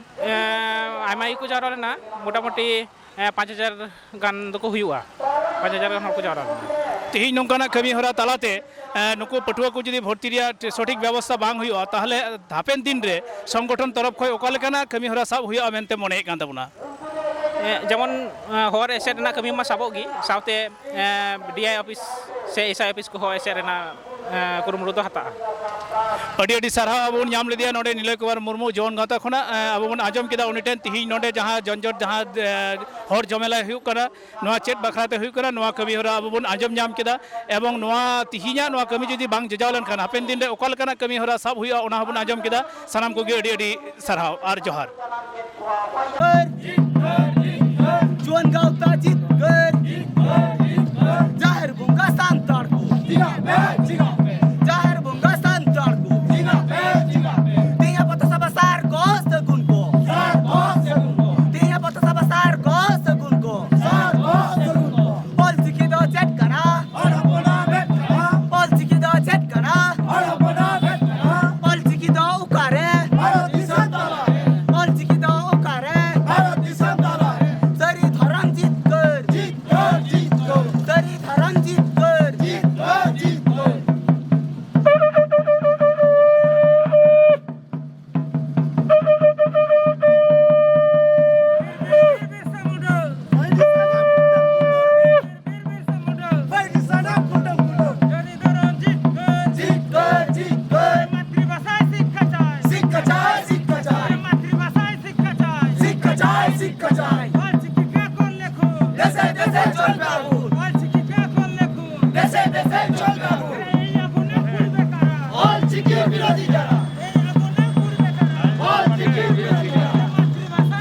ᱟᱭᱢᱟ ᱜᱮᱠᱚ ᱡᱟᱣᱨᱟ ᱞᱮᱱᱟ, ᱢᱚᱴᱟᱢᱩᱴᱤ ᱯᱟᱸᱪ ᱦᱟᱡᱟᱨ ᱜᱟᱱ ᱫᱚᱠᱚ ᱦᱩᱭᱩᱜᱼᱟ᱾ ᱯᱟᱸᱪ ᱦᱟᱡᱟᱨ ᱜᱟᱱ ᱦᱚᱲ ᱠᱚ ᱡᱟᱣᱨᱟ ᱞᱮᱱᱟ᱾ ᱛᱮᱦᱮᱧ ᱱᱚᱝᱠᱟᱱᱟᱜ ᱠᱟᱹᱢᱤ ᱦᱚᱨᱟ ᱛᱟᱞᱟᱛᱮ ᱱᱩᱠᱩ ᱯᱟᱹᱴᱷᱩᱣᱟᱹ ᱠᱚ ᱡᱩᱫᱤ ᱵᱷᱚᱨᱛᱤ ᱨᱮᱭᱟᱜ ᱥᱚᱴᱷᱤᱠ ᱵᱮᱵᱚᱥᱛᱷᱟ ᱵᱟᱝ ᱦᱩᱭᱩᱜᱼᱟ, ᱛᱟᱦᱚᱞᱮ ᱦᱟᱯᱮᱱ ᱫᱤᱱ ᱨᱮ ᱥᱚᱝᱜᱚᱴᱷᱚᱱ ᱛᱚᱨᱚᱯ ᱠᱷᱚᱱ ᱚᱠᱟ ᱞᱮᱠᱟᱱᱟᱜ ᱠᱟᱹᱢᱤ ᱦᱚᱨᱟ ᱥᱟᱵ ᱦᱩᱭᱩᱜᱼᱟ ᱢᱮᱱᱛᱮ ᱢᱚᱱᱮᱭᱮᱫ ᱠᱟᱱ ᱛᱟᱵᱚᱱᱟ? ᱡᱮᱢᱚᱱ ᱦᱚᱨ ᱮᱥᱮᱫ ᱨᱮᱱᱟᱜ ᱠᱟᱹᱢᱤ ᱢᱟ ᱥᱟᱵᱚᱜ ᱜᱮ, ᱥᱟᱶᱛᱮ ᱰᱤᱟᱭ ᱚᱯᱷᱤᱥ ᱥᱮ ᱮᱥᱟᱭ ᱚᱯᱷᱤᱥ ᱠᱚᱦᱚᱸ ᱮᱥᱮᱫ ᱨᱮᱱᱟᱜ ᱠᱩᱨᱩᱢᱩᱴᱩ ᱫᱚ ᱦᱟᱛᱟᱜᱼᱟ᱾ ᱟᱹᱰᱤ ᱟᱹᱰᱤ ᱥᱟᱨᱦᱟᱣ᱾ ᱟᱵᱚ ᱵᱚᱱ ᱧᱟᱢ ᱞᱮᱫᱮᱭᱟ ᱱᱚᱰᱮ ᱱᱤᱞᱚᱭ ᱠᱩᱢᱟᱨ ᱢᱩᱨᱢᱩ ᱡᱩᱣᱟᱹᱱ ᱜᱟᱶᱛᱟ ᱠᱷᱚᱱᱟᱜ᱾ ᱟᱵᱚ ᱵᱚᱱ ᱟᱸᱡᱚᱢ ᱠᱮᱫᱟ ᱩᱱᱤ ᱴᱷᱮᱱ ᱛᱤᱦᱤᱧ ᱱᱚᱰᱮ ᱡᱟᱦᱟᱸ ᱡᱚᱱᱡᱚᱴ, ᱡᱟᱦᱟᱸ ᱦᱚᱲ ᱡᱚᱢᱮᱞᱟᱭ ᱦᱩᱭᱩᱜ ᱠᱟᱱᱟ, ᱱᱚᱣᱟ ᱪᱮᱫ ᱵᱟᱠᱷᱨᱟ ᱛᱮ ᱦᱩᱭᱩᱜ ᱠᱟᱱᱟ, ᱱᱚᱣᱟ ᱠᱟᱹᱢᱤ ᱦᱚᱨᱟ ᱟᱵᱚ ᱵᱚᱱ ᱟᱸᱡᱚᱢ ᱧᱟᱢ ᱠᱮᱫᱟ᱾ ᱮᱵᱚᱝ ᱱᱚᱣᱟ ᱛᱤᱦᱤᱧᱟᱜ ᱱᱚᱣᱟ ᱠᱟᱹᱢᱤ ᱡᱩᱫᱤ ᱵᱟᱝ ᱡᱚᱡᱟᱣ ᱞᱮᱱᱠᱷᱟᱱ ᱦᱟᱯᱮᱱ ᱫᱤᱱ ᱨᱮ ᱚᱠᱟ ᱞᱮᱠᱟᱱᱟᱜ ᱠᱟᱹᱢᱤ ᱦᱚᱨᱟ ᱥᱟᱵ ᱦᱩᱭᱩᱜᱼᱟ, ᱚᱱᱟ ᱦᱚᱸᱵᱚᱱ ᱟᱸᱡᱚᱢ ᱠᱮᱫᱟ᱾ ᱥᱟᱱᱟᱢ ᱠᱚᱜᱮ ᱟᱹᱰᱤ ᱟᱹᱰᱤ ᱥᱟᱨᱦᱟᱣ ᱟᱨ ᱡᱚᱦᱟᱨ᱾ ᱡᱩᱣᱟᱹᱱ ᱜᱟᱶᱛᱟ ᱡᱤᱛᱠᱟᱹᱨ᱾ ᱡᱟᱦᱮᱨ ᱵᱚᱸᱜᱟ ᱥᱟᱱᱛᱟᱲ ᱠᱚ᱾ ᱡᱟᱦᱮᱨ ᱵᱚᱸᱜᱟ ᱥᱟᱱᱛᱟᱲ ᱠᱚ᱾ ᱛᱮᱦᱮᱧᱟᱜ ᱯᱚᱛᱷᱚ ᱥᱚᱵᱷᱟ ᱥᱟᱨ ᱠᱚ ᱥᱟᱹᱜᱩᱱ ᱠᱚ᱾ ᱛᱮᱦᱮᱧᱟᱜ ᱯᱚᱛᱷᱚ ᱥᱚᱵᱷᱟ ᱥᱟᱨ ᱠᱚ ᱥᱟᱹᱜᱩᱱ ᱠᱚ᱾ ᱚᱞ ᱪᱤᱠᱤ ᱫᱚ ᱪᱮᱫ ᱠᱟᱱᱟ? ᱚᱞ ᱪᱤᱠᱤ ᱫᱚ ᱪᱮᱫ ᱠᱟᱱᱟ? ᱚᱞ ᱪᱤᱠᱤ ᱫᱚ ᱚᱠᱟᱨᱮ? ᱚᱞ ᱪᱤᱠᱤ ᱫᱚ ᱚᱠᱟᱨᱮ? ᱥᱟᱹᱨᱤ ᱫᱷᱚᱨᱚᱢ ᱡᱤᱛᱠᱟᱹᱨ᱾ ᱥᱟᱹᱨᱤ ᱫᱷᱚᱨᱚᱢ ᱡᱤᱛᱠᱟᱹᱨ᱾ ᱡᱤᱛᱠᱟᱹᱨ, ᱡᱤᱛᱠᱟᱹᱨ᱾ ᱢᱟᱛᱨᱤᱵᱷᱟᱥᱟᱭ ᱥᱤᱠᱠᱷᱟ ᱪᱟᱭ᱾ ᱥᱤᱠᱠᱷᱟ ᱪᱟᱭ, ᱥᱤᱠᱠᱷᱟ ᱪᱟᱭ᱾ ᱢᱟᱛᱨᱤᱵᱷᱟᱥᱟᱭ ᱥᱤᱠᱠᱷᱟ ᱪᱟᱭ᱾ ᱥᱤᱠᱠᱷᱟ ᱪᱟᱭ, ᱥᱤᱠᱠᱷᱟ ᱪᱟᱭ᱾ ᱚᱞ ᱪᱤᱠᱤ ᱵᱮᱠᱚᱨ ᱞᱮᱠᱷᱚ᱾ ᱫᱮᱥᱮ ᱫᱮᱥᱮ ᱪᱚᱞᱵᱮ ᱟᱵᱚ᱾ ᱚᱞ ᱪᱤᱠᱤ ᱵᱮᱠᱚᱨ ᱞᱮᱠᱷᱚ᱾ ᱫᱮᱥᱮ ᱫᱮᱥᱮ ᱪᱚᱞᱵᱮ ᱟᱵᱚ᱾ ᱮᱭ ᱟᱵᱚ ᱱᱟ ᱯᱩᱨᱵᱮ ᱠᱟᱨᱟ᱾ ᱚᱞ ᱪᱤᱠᱤ ᱵᱤᱨᱳᱫᱷᱤ ᱡᱟᱨᱟ᱾ ᱮᱭ ᱟᱵᱚ ᱱᱟ ᱯᱩᱨᱵᱮ ᱠᱟᱨᱟ᱾ ᱚᱞ ᱪᱤᱠᱤ ᱵᱤᱨᱳᱫᱷᱤ ᱡᱟᱨᱟ᱾ ᱢᱟᱛᱨᱤᱵᱷᱟᱥᱟ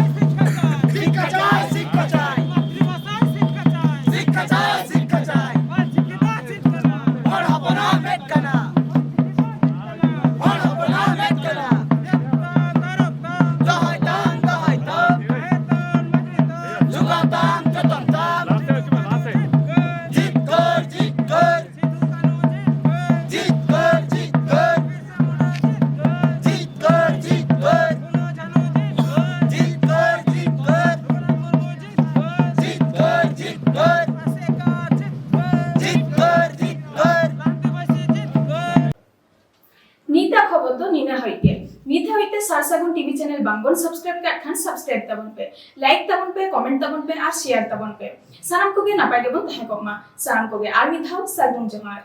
ᱴᱤᱵᱷᱤ ᱪᱮᱱᱮᱞ ᱵᱟᱝᱵᱚᱱ ᱥᱟᱵᱥᱠᱨᱟᱭᱤᱵ ᱠᱟᱜ ᱠᱷᱟᱱ ᱥᱟᱵᱥᱠᱨᱟᱭᱤᱵ ᱛᱟᱵᱚᱱ ᱯᱮ, ᱞᱟᱭᱤᱠ ᱛᱟᱵᱚᱱ ᱯᱮ, ᱠᱚᱢᱮᱱᱴ ᱛᱟᱵᱚᱱ ᱯᱮ ᱟᱨ ᱥᱮᱭᱟᱨ ᱛᱟᱵᱚᱱ ᱯᱮ᱾ ᱥᱟᱱᱟᱢ ᱠᱚᱜᱮ ᱱᱟᱯᱟᱭ ᱜᱮᱵᱚᱱ ᱛᱟᱦᱮᱸ ᱠᱚᱜ ᱢᱟ᱾ ᱥᱟᱱᱟᱢ ᱠᱚᱜᱮ ᱟᱨ ᱢᱤᱫ ᱫᱷᱟᱣ ᱥᱟᱹᱜᱩᱱ ᱡᱚᱦᱟᱨ᱾